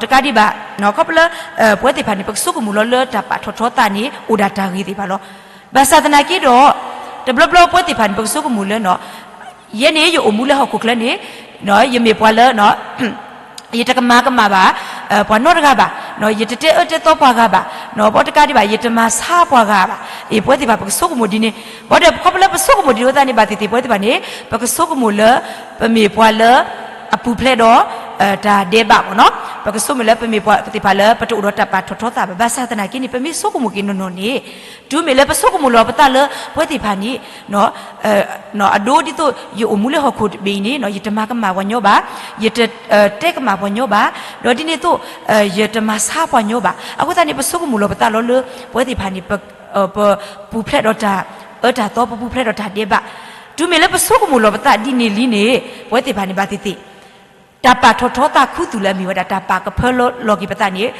တကးဒံးဘၣ် ခီဖျိလၢ ပဝဲသ့ၣ်တဖၣ်န့ၣ် ပကဆိကမိၣ်လီၤလၢတၢ်ပာ်ထီၣ်ထီသးန့ၣ် အိၣ်ဒၣ်တၢ်ဂ့ၤသ့ၣ်တဖၣ်လီၤ. ဘၣ်ဆၣ်သနာ်က့ဒီး တဘျီဘျီပဝဲသ့ၣ်တဖၣ်န့ၣ် ပကဆိကမိၣ်လၢ ယဲန့ၣ်ယအိၣ်မူလၢဟီၣ်ခိၣ်ချၢန့ၣ် ယမ့ၢ်ပှၤလၢ ယတကမၤကမၣ်ဘၣ် ပှၤနီတဂၤဘၣ်, ယတတဲအၢတဲသီပှၤဂၤဘၣ်, ဘၣ်တကးဒံးဘၣ် ယတမၤဆါပှၤဂၤဘၣ်. အ့ ပဝဲသ့ၣ်တဖၣ် ပကဆိကမိၣ်ဒ်န့ၣ်, ဘၣ်ဒီးခီဖျိလၢပဆိကမိၣ်ဒ်န့ၣ်အဃိသတးန့ၣ် ဘၣ်သ့ၣ်သ့ၣ်ပဝဲသ့ၣ်တဖၣ်န့ၣ် ပကဆိကမိၣ်လၢ ပမ့ၢ်ပှၤလၢ အပူၤဖျဲးဒီး တၢ်ဒဲးဘးဘၣ်နီၤ, ပကဆိကမိၣ်လၢပမ့ၢ်ပှၤသ့ၣ်တဖၣ်လၢ ပတအိၣ်ဒီးတၢ်ပာ်ထီၣ်ထီသးဘၣ်. ဘၣ်ဆၣ်သနာ်က့န့ၣ် ပမ့ၢ်ဆိကမိၣ်က့ၤနီၢ်နီၢ်န့ၣ် တုၤမ့ၢ်လၢပဆိကမိၣ်လီၤပသးလၢ ပဝဲသ့ၣ်တဖၣ်န့ၣ် အဒိဒ်သိး ယအိၣ်မူလၢဟီၣ်ခိၣ်တဘ့ၣ်အံၤန့ၣ် ယတမၤကမၣ်ပှၤညီဘၣ်, ယတတဲကမၣ်ပှၤညီဘၣ်, ဒီးဒ်န့ၣ်အသိး ယတမၤဆါပှၤညီဘၣ်. အဃိသတးန့ၣ် ပဆိကမိၣ်လီၤပသးလီၤလၢ ပဝဲသ့ၣ်တဖၣ်န့ၣ် ပပူၤဖျဲးဒီးတၢ်အၢတၢ်သီ, ပပူၤဖျဲးဒီးတၢ်ဒဲးဘး. တုၤမ့ၢ်လၢပဆိကမိၣ်လီၤပသးဒ်န့ၣ်လံန့ၣ် ပဝဲသ့ၣ်တဖၣ်န့ၣ် ဘၣ်သ့ၣ်သ့ၣ် တၢ်ပာ်ထီၣ်ထီသးခူသူၣ်လၢအမ့ၢ်ဝဲဒၣ် တၢ်ပာ်ကဖၢလီၤက့ၤပသးန့ၣ်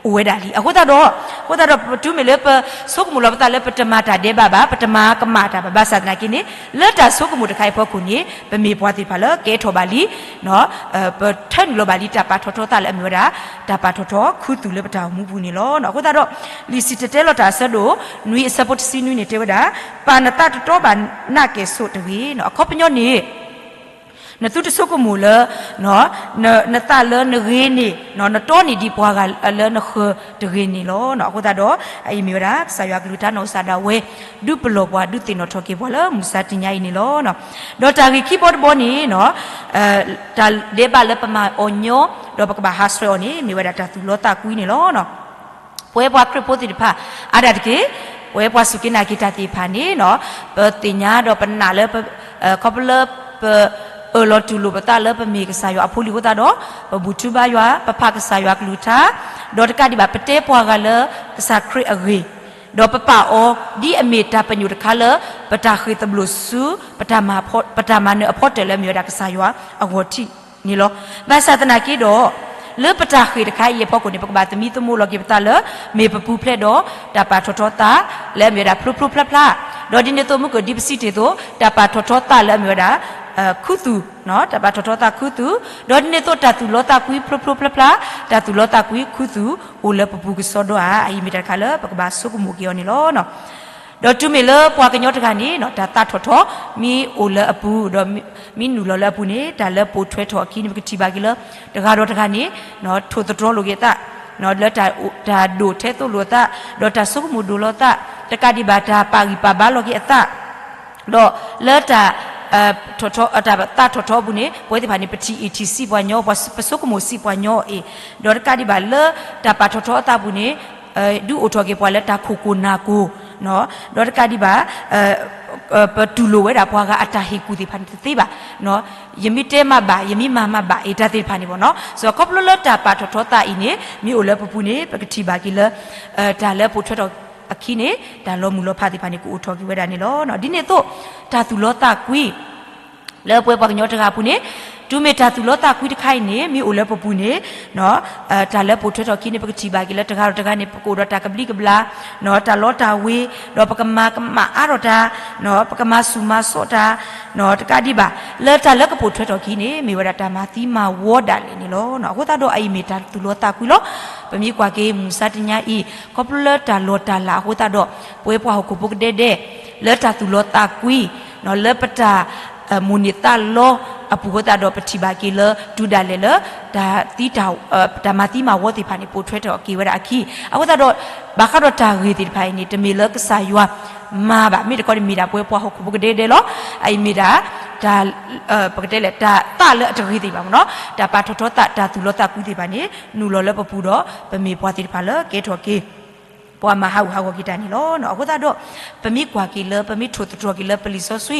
အိၣ်ဝဲဒၣ်လံ. အဃိသတးဒီး, အဃိသတးဒီး ပတုၤမ့ၢ်လၢပဆိကမိၣ်လီၤပသးလၢပတမၤတၢ်ဒဲးဘးဘၣ်, ပတမၤကမၣ်တၢ်ဘၣ်, ဘၣ်ဆၣ်သနာ်က့န့ၣ်, လၢတၢ်ဆိကမိၣ်တခါအံၤအဖီခိၣ်န့ၣ် ပမ့ၢ်ပှၤသ့ၣ်တဖၣ်လၢကဲထီၣ်ဘၣ်လံ, ပထၢနုာ်လီၤဘၣ်လံတၢ်ပာ်ထီၣ်ထီသးလၢအမ့ၢ်ဝဲဒၣ် တၢ်ပာ်ထီၣ်ထီခုသူၣ်လၢပတၢ်အိၣ်မူပူၤန့ၣ်လီၤ. အဃိသတးဒီး လံာ်စံၣ်တဲၤတဲလီၤတၢ်အဆၢဒိၣ်နွံအဆၢဖိတဆံနွံန့ၣ် တဲဝဲဒၣ်, ပာ်နသးတတီဘၣ်နးကဲၣ်ဆိးတဂ့ၤ. အခီပညီန့ၣ် နသုတဆိကမိၣ်လၢ နသးလၢနဂ့ၤန့ၢ် နတီန့ၢ်ဒံးပှၤဂၤလၢနဃၢၤတဂ့ၤန့ၣ်လီၤ. အဃိသတးဒီး အအံၤမ့ၢ်ဝဲဒၣ် ကစၢ်ယွၤကလုၢ်ကထါနီၢ်ကစၢ်ဒၣ်ဝဲ ဒုးပလီၢ်ပှၤ ဒုးသ့ၣ်နီၣ်ထီၣ်က့ၤပှၤလၢမုၢ်မဆါတနံၤအံၤန့ၣ်လီၤ. ဒီးတၢ်ဂ့ၢ်ခံဘီတဘီန့ၣ် တၢ်ဒဲးဘးလၢပမၤအီၤညီ ဒီးပကဘၣ်ဟးဆှဲးအီၤန့ၣ် မ့ၢ်ဝဲဒၣ်တၢ်သူၣ်လီသးကွံန့ၣ်လီၤ. ပဝဲပှၤခရံာ်ဖိသ့ၣ်တဖၣ် အါဒၣ်တက့ၢ်, ပဝဲပှၤစူၢ်က့ၤနာ်က့ၤတၢ်သ့ၣ်တဖၣ်န့ၣ် ပသ့ၣ်ညါဒီးပနာ်လၢ ခီဖျိလၢပ အၢၣ်လီၤတူၢ်လိာ်ပသးလၢပမ့ၢ်ကစၢ်ယွၤအဖိလံအဃိသတးဒီး, ပဘူၣ်ထူဘါယွၤ, ပဖးကစၢ်ယွၤကလုၢ်ကထါ, ဒီးတကးဒံးဘၣ် ပတဲပှၤဂၤလၢကစၢ်ခရံာ်အဂ့ၢ်, ဒီးပပာ်အီၤ ဒ်အမ့ၢ်တၢ်ပညိၣ်တခါလၢ ပတၢ်ဃ့ၢ်သဘျိၣ်ဆူ ပတၢ်မၤနၢၤအဖီတၢၢ်လၢအမ့ၢ်ဝဲဒၣ် ကစၢ်ယွၤအဂီၢ်ထံးန့ၣ်လီၤ. ဘၣ်ဆၣ်သနာ်က့ဒီး လၢပတၢ်ဃ့ၢ်တခါအံၤအဖီခိၣ်န့ၣ် ပကဘၣ်သမံသမိးလီၤက့ၤပသးလၢ မ့ၢ်ပပူၤဖျဲးဒီး တၢ်ပာ်ထီၣ်ထီသး လၢအမ့ၢ်ဝဲဒၣ်ဖျိဖျိဖျါဖျါ, ဒီးဒ်န့ၣ်အသိးမုၢ်ကၢၢ်ဒ်ပစံးတ့ၢ်အသိး တၢ်ပာ်ထီၣ်ထီသးလၢအမ့ၢ်ဝဲဒၣ် ခူသူၣ်, တၢ်ပာ်ထီၣ်ထီသးခူသူၣ်, ဒီးဒ်န့ၣ်အသိးတၢ်သူၣ်လီသးကွံဖျိဖျိဖျါဖျါ, တၢ်သူၣ်လီသးကွံခူသူၣ် အိၣ်လၢပပူၤကစီဒီဧါ. အအံၤမ့ၢ်တၢ်တခါလၢပကဘၣ်ဆိကမိၣ်က့ၤအီၤန့ၣ်လီၤ. ဒီးတုၤမ့ၢ်လၢပှၤကညီတဂၤန့ၣ် တၢ်သးထီၣ်ထီ မ့ၢ်အိၣ်လၢအပူၤ ဒီးမ့ၢ်နုာ်လီၤလၢအပူၤန့ၣ် တၢ်လၢပိာ်ထွဲထီၣ်အခံန့ၣ် ပကထံၣ်ဘၣ်က့ၤလၢ တဂၤဒီးတဂၤန့ၣ် ထိၣ်သတြီၤလိာ်က့ၤအသး လၢတၢ်ဒိၣ်ထဲသိးလိာ်အသး, ဒီးတၢ်ဆိကမိၣ်ဒိၣ်လီၤသး, တကးဒံးဘၣ်တၢ်ပာ်ဂံၢ်ပာ်ဘါလီၤက့ၤအသး, ဒီးလၢတၢ် တၢ်သးထီၣ်ထီအပူၤန့ၣ် ပဝဲသ့ၣ်တဖၣ်န့ၣ် ပထံၣ်အ့ၣ်ထံၣ်စံးပှၤညီ, ပဆိကမိၣ်စံးပှၤညီအီၤအံၤ, ဒီးတကးဒံးဘၣ်လၢတၢ်ပာ်ထီၣ်ထီအသးပူၤန့ၣ် ဒုးအိၣ်ထီၣ်က့ၤပှၤလၢတၢ်ခိၣ်ကိၢ်နၢ်ကိၢ်, ဒီးတကးဒံးဘၣ် ပတူၢ်လိာ်ဝဲဒၣ်ပှၤဂၤအတၢ်ဟ့ၣ်ကူၣ်သ့ၣ်တဖၣ်န့ၣ်တသ့ဘၣ်. ယမ့ၢ်တဲမးဘၣ်, ယမ့ၢ်မၤမးဘၣ်, အတၢ်သ့ၣ်တဖၣ်န့ၣ်ဘၣ်နီၤ. စီၤခီဖျိလၢတၢ်ပာ်ထီၣ်ထီသးအံၤန့ၣ် မ့ၢ်အိၣ်လၢပပူၤန့ၣ် ပကထံၣ်ဘၣ်က့ၤလၢ တၢ်လၢပိာ်ထွဲထီၣ်အခံန့ၣ် တၢ်လီၤမုၢ်လီၤဖးသ့ၣ်တဖၣ်န့ၣ် ကအိၣ်ထီၣ်က့ၤဝဲဒၣ်န့ၣ်လီၤ. ဒ်န့ၣ်အသိး တၢ်သူၣ်လီသးကွံ လၢပဝဲပှၤကညီတဂၤအပူၤန့ၣ် တုၤမ့ၢ်တၢ်သူၣ်လီသးကွံတခါအံၤန့ၣ် မ့ၢ်အိၣ်လၢပပူၤန့ၣ် တၢ်လၢပိာ်ထွဲထီၣ်အခံန့ၣ် ပကထံၣ်ဘၣ်က့ၤလၢတဂၤဒီးတဂၤန့ၣ် ပကအိၣ်ဒီးတၢ်ကဘျံးကဘျၣ်, တၢ်လီတၢ်ဝ့ၤ, ဒီးပကမၤကမၣ်အါထီၣ်တၢ်, ပကမၤဆူၣ်မၤစိးတၢ်, တကးဒံးဘၣ် လၢတၢ်လၢကပိာ်ထွဲထီၣ်အခံန့ၣ် မ့ၢ်ဝဲဒၣ်တၢ်မၤသံမၤဝီဒၣ်လဲာ်န့ၣ်လီၤ. အဃိသတးဒီးအအံၤမ့ၢ်တၢ်သူၣ်လီသးကွံလီၤ. ပမ့ၢ်ကွၢ်က့ၤမုၢ်မဆါတနံၤအံၤ ခီဖျိလၢတၢ်လီၢ်တၢ်လၤအဃိသတးဒီး ပဝဲပှၤဟီၣ်ခိၣ်ဖိကဒဲကဒဲ လၢတၢ်သူၣ်လီသးကွံ လၢပတၢ် မိၣ်န့ၢ်သးလီအပူၤအဃိသတးဒီး ပထံၣ်ဘၣ်က့ၤလၢတုၤဒၣ်လဲာ်လၢ တၢ်သံ တၢ်မၤသံမၤဝီသ့ၣ်တဖၣ်န့ၣ် ပိာ်ထွဲထီၣ်က့ၤဝဲဒၣ်အခံ. အဃိသတးဒီး ဘၣ်ဃးဒီးတၢ်ဂ့ၢ်သ့ၣ်တဖၣ်အံၤန့ၣ် တမ့ၢ်လၢကစၢ်ယွၤမၤဘၣ်, မ့ၢ်တခီန့ၣ်မ့ၢ်ဒၣ်ပဝဲပှၤဟီၣ်ခိၣ်ဖိကဒဲကဒဲလီၤ. အအံၤမ့ၢ်ဒၣ် တၢ် ပကတဲလဲၣ် တၢ်သးလၢအတဂ့ၤသ့ၣ်တဖၣ်မ့ၢ်နီၤ, တၢ်ပာ်ထီၣ်ထီသး တၢ်သူၣ်လီသးကွံသ့ၣ်တဖၣ်န့ၣ် နုာ်လီၤလၢပပူၤဒီး ပမ့ၢ်ပှၤသ့ၣ်တဖၣ်လၢကဲထီၣ်က့ၤ ပှၤမၤဟးဂူာ်ဟးဂီၤက့ၤတၢ်န့ၣ်လီၤ. အဃိသတးဒီး ပမ့ၢ်ကွၢ်က့ၤလၢ ပမ့ၢ်ထိၣ်သတြီၤက့ၤလၢပလံာ်စီဆှံ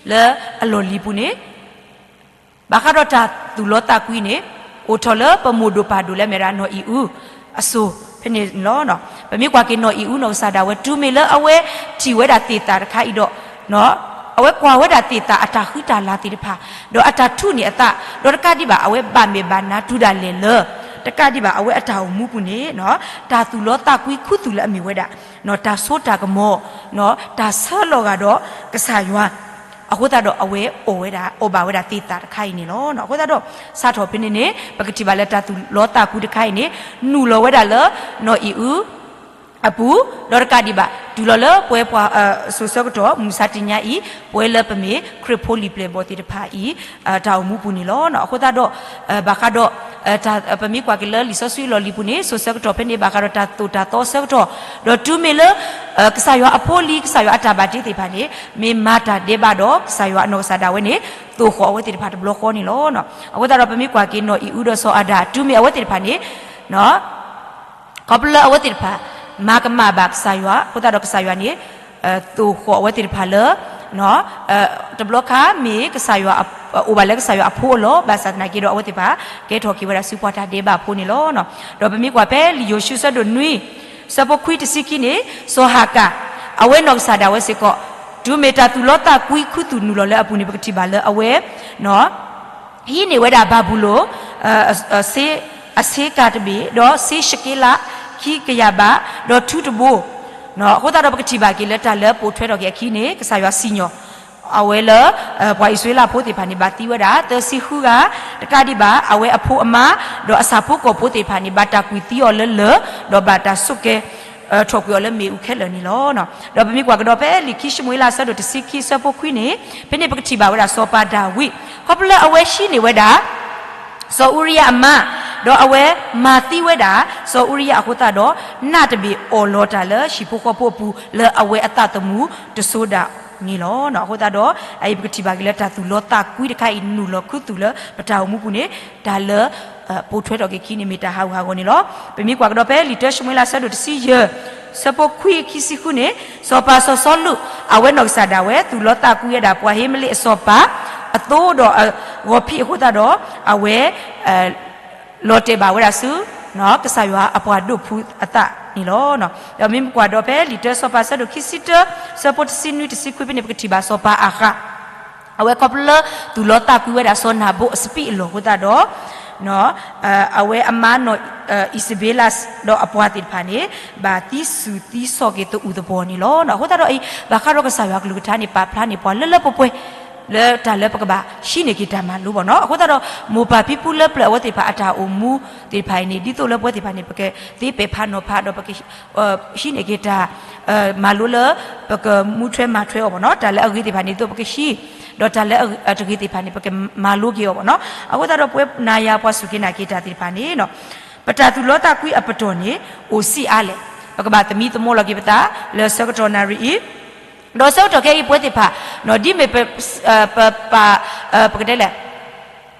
လၢအလီၢ်လံၤပူၤန့ၣ် ဘၣ်ဃးဒီးတၢ်သူၣ်လီသးကွံန့ၣ် အိၣ်ထီၣ်လၢပမိၢ်ဒိၣ်ပၢ်ဒိၣ်လၢအမ့ၢ်ဝဲဒၣ်နီၢ်အံၣ်အူ အစိၤဖဲန့ၣ်လီၤ. ပမ့ၢ်ကွၢ်က့ၤနီၢ်အံၣ်အူနီၢ်ကစၢ်ဒၣ်ဝဲ တုၤမ့ၢ်လၢအဝဲထံၣ်ဝဲဒၣ်သ့ၣ်သၣ်တခါအံၤဒီး အဝဲကွၢ်ဝဲဒၣ်သ့ၣ်သၣ်အတၢ်ဃံတၢ်လၤသ့ၣ်တဖၣ် ဒီးအတၢ်ထူးန့ၢ်အသး ဒီးတကးဒံးဘၣ် အဝဲဘၣ်မဲာ်ဘၣ်နါတုၤဒၣ်လဲာ်လၢ တကးဒံးဘၣ် အဝဲအတၢ်အိၣ်မူပူၤန့ၣ် တၢ်သူၣ်လီသးကွံခူသူၣ်လၢအမ့ၢ်ဝဲဒၣ် တၢ်စိတၢ်ကမီၤ တၢ်ဆၢလီၤဂာ်ဒီးကစၢ်ယွၤ အဃိသတးဒီးအဝဲအီၣ်ဝဲဒၣ် အီၣ်ဘၣ်ဝဲဒၣ်သ့ၣ်သၣ်တခါအံၤန့ၣ်လီၤ. အဃိသတးဒီး စးထီၣ်ဖဲန့ၣ်န့ၣ် ပကထံၣ်ဘၣ်လၢတၢ်သူၣ်လီသးကွံတခါအံၤန့ၣ် နုာ်လီၤဝဲဒၣ်လၢ နီၢ်အံၣ်အူ အပူၤ ဒီးတကးဒံးဘၣ် တုၤလီၤလၢပဝဲပှၤ စိၤဆၢကတီၢ် မုၢ်မဆါတနံၤအံၤ ပဝဲလၢပမ့ၢ်ခရံာ်ဖိလံာ်ပျဲၢ်ဘီၣ်သ့ၣ်တဖၣ်အံၤ တၢ်အိၣ်မူပူၤန့ၣ်လီၤ. အဃိသတးဒီး ဘၣ်ဃးဒီး ပမ့ၢ်ကွၢ်က့ၤလၢလံာ်စီဆှံအလီၢ်လံၤပူၤန့ၣ် စိၤဆၢကတီၢ်ဖဲန့ၣ် ဘၣ်ဃးဒီးတၢ်သိၣ်တၢ်သီအဆၢကတီၢ် ဒီးတုၤမ့ၢ်လၢ ကစၢ်ယွၤအဖိလံၤ ကစၢ်ယွၤအတၢ်ဘၣ်တ့သ့ၣ်တဖၣ်န့ၣ် မ့ၢ်မၤတၢ်ဒဲးဘးဒီး ကစၢ်ယွၤအနီၢ်ကစၢ်ဒၣ်ဝဲန့ၣ် သိၣ်ဃီၣ်အဝဲသ့ၣ်တဖၣ်တဘျီဃီန့ၣ်လီၤ. အဃိသတးဒီး ပမ့ၢ်ကွၢ်က့ၤနီၢ်အံၣ်အူဒီးစီၤအၤဒၣ် တုၤမ့ၢ်အဝဲသ့ၣ်တဖၣ်န့ၣ် ခီဖျိလၢအဝဲသ့ၣ်တဖၣ် မၤကမၣ်ဘၣ်ကစၢ်ယွၤ အဃိသတးဒီးကစၢ်ယွၤန့ၣ် သိၣ်ဃီၣ်အဝဲသ့ၣ်တဖၣ်လၢ တဘျီခါမ့ၢ်ကစၢ်ယွၤ အိၣ်ဘၣ်လၢကစၢ်ယွၤအဖိအလီၢ် ဘၣ်ဆၣ်သနာ်က့ဒီး အဝဲသ့ၣ်တဖၣ် ကဲထီၣ်က့ၤဝဲဒၣ်ဆူပှၤတၢ်ဒဲးဘးဖိန့ၣ်လီၤ. ဒီးပမ့ၢ်ကွၢ်ဖဲလံာ်ယိၤၡူအဆၢဒိၣ်နွံ ဆၢဖိခွံတဆံခံန့ၣ် စီၤဟၤကၤ အဝဲနီၢ်ကစၢ်ဒၣ်ဝဲစ့ၢ်ကီး တုၤမ့ၢ်တၢ်သူၣ်လီသးကွံခူသူၣ်နုာ်လီၤလၢအပူၤန့ၣ် ပကထံၣ်ဘၣ်လၢအဝဲ ဟံးန့ၢ်ဝဲဒၣ်ဘၤဘူလိၣ် အဆ့ကၤတဘ့ၣ် ဒီးဆ့ၡက့လး ခံကယၤဘး, ဒီးထူတဘိ. အဃိသတးဒီးပကထံၣ်ဘၣ်က့ၤလၢတၢ်လၢပိာ်ထွဲထီၣ်က့ၤအခံန့ၣ် ကစၢ်ယွၤစံၣ်ညီၣ် အဝဲလၢ ပှၤအံၣ်စရ့လးဖိသ့ၣ်တဖၣ်န့ၣ် ဘၣ်သံဝဲဒၣ် သၢဆံဃုဂၤ, တကးဒံးဘၣ် အဝဲအဖိအမါ ဒီးအဆၣ်ဖိကီၢ်ဖိသ့ၣ်တဖၣ်န့ၣ် ဘၣ်တၢ်ကွံာ်သံအီၤလၢလၢၢ်, ဒီးဘၣ်တၢ်ဆိၣ်ကဲ ထီၣ်ကွံာ်အီၤလၢမ့ၣ်အူခဲလၢာ်န့ၣ်လီၤ. ဒီးပမ့ၢ်ကွၢ်ကဒီးဖဲလံာ်ခံၡမူၤအ့လး အဆၢဒိၣ်တဆံခံ အဆၢဖိခွံန့ၣ် ဖဲန့ၣ်ပကထံၣ်ဘၣ်ဝဲဒၣ်စီၤပၤဒၤဝံး ခီဖျိလၢအဝဲဟံးန့ၢ်ဝဲဒၣ် စီၤအူရံယၤအမါ, ဒီးအဝဲမၤသံဝဲဒၣ် စီၤအူရံယၤအဃိသတးဒီး နးတဘ့ၣ်အီၣ်လီၤတၢ်လၢဟံၣ်ဖိဃီဖိအပူၤ လၢအဝဲအသးသမူတစိၤဒၣ်န့ၣ်လီၤ. အဃိသတးဒီး အအံၤပကထံၣ်ဘၣ်က့ၤလၢတၢ်သူၣ်လီသးကွံတခါအံၤ နုာ်လီၤခူသူၣ်လၢပတၢ်အိၣ်မူပူၤန့ၣ် တၢ်လၢ ပိာ်ထွဲထီၣ်က့ၤခံန့ၣ် မ့ၢ်တၢ်ဟးဂူာ်ဟးဂီၤန့ၣ်လီၤ. ပမ့ၢ်ကွၢ်ကဒီးဖဲလံာ်တၢၡမူၤအ့လး အဆၢဒိၣ်တဆံယဲၢ် အဆၢဖိခွံ ခံဆံဃုန့ၣ် စီၤပၤစီၤစီလူး အဝဲနီၢ်ကစၢ်ဒၣ်ဝဲ သူၣ်လီသးကွံဝဲဒၣ် ပှၤဧမလ့းအစီၤပၤ အသိဒီးအဂီၤဖံးအဃိသတးဒီး အဝဲ လီၤတဲာ်ဘၣ်ဝဲဒၣ်ဆူ ကစၢ်ယွၤအပှၤဒိၣ်ဖုအသးန့ၣ်လီၤ. ဒီးမ့ၢ်ပကွၢ်ဒီးဖဲလံာ်တၢစီၤပၤ အဆၢဒိၣ်ခံဆံတၢ အဆၢဖိတဆံနွံ တဆံခွံဖဲန့ၣ် ပကထံၣ်ဘၣ်စီၤပၤအၤဃး အဝဲခီဖျိလၢသူၣ်လီသးကွံဝဲဒၣ်စီၤနၤဘိၣ်အစပံးအလီၢ်အဃိသတးဒီး အဝဲအမါနီၢ်အံၤစဘ့လး ဒီးအပှၤသ့ၣ်တဖၣ်န့ၣ် ဘၣ်သံစူၤသံဆီၣ်က့ၤသအုးသပှီၤန့ၣ်လီၤ. အဃိသတးဒီးအံၤ ဘၣ်ဃးဒီးကစၢ်ယွၤအကလုၢ်ကထါန့ၣ် ပာ်ဖျါန့ၢ်ပှၤလၢလၢပှဲၤပှဲၤ လၢတၢ်လၢပကဘၣ်ဟံးန့ၢ်က့ၤတၢ်မၤလိဘၣ်နီၤ. အဃိသတးဒီး မိၢ်ပၢ်ဖံဖုလၢပျၢၤအဝဲသ့ၣ်တဖၣ်အတၢ်အိၣ်မူသ့ၣ်တဖၣ်အံၤန့ၣ် ဒ်သိးလၢပဝဲသ့ၣ်တဖၣ်န့ၣ် ပကသ့ပဲာ်ဖးနီၤဖးဒီးပက ဟံးန့ၢ်က့ၤတၢ် မၤလိလၢ ပကမူထွဲမၤထွဲအီၤဘၣ်နီၤ. တၢ်လၢအဂ့ၤသ့ၣ်တဖၣ်န့ၣ် ဒ်သိးပကဟံး, ဒီးတၢ်လၢအတဂ့ၤသ့ၣ်တဖၣ်န့ၣ် ပကမၤလိက့ၤအီၤဘၣ်နီၤ. အဃိသတးဒီး ပဝဲနၤယၤပှၤစူၢ်က့ၤနာ်က့ၤတၢ်သ့ၣ်တဖၣ်န့ၣ် ပတၢ်သူၣ်လီသးကွံအပတီၢ်န့ၣ် အိၣ်စံးအါလဲၣ်. ပကဘၣ်သမံသမိးလီၤက့ၤပသး လၢဆၢကတီၢ်နၣ်ရံၣ်အံၤ ဒီးဆၢကတီၢ်ခဲအံၤပဝဲသ့ၣ်တဖၣ် ဒ်မ့ၢ်ပ ပပာ် ပကတဲလဲၣ်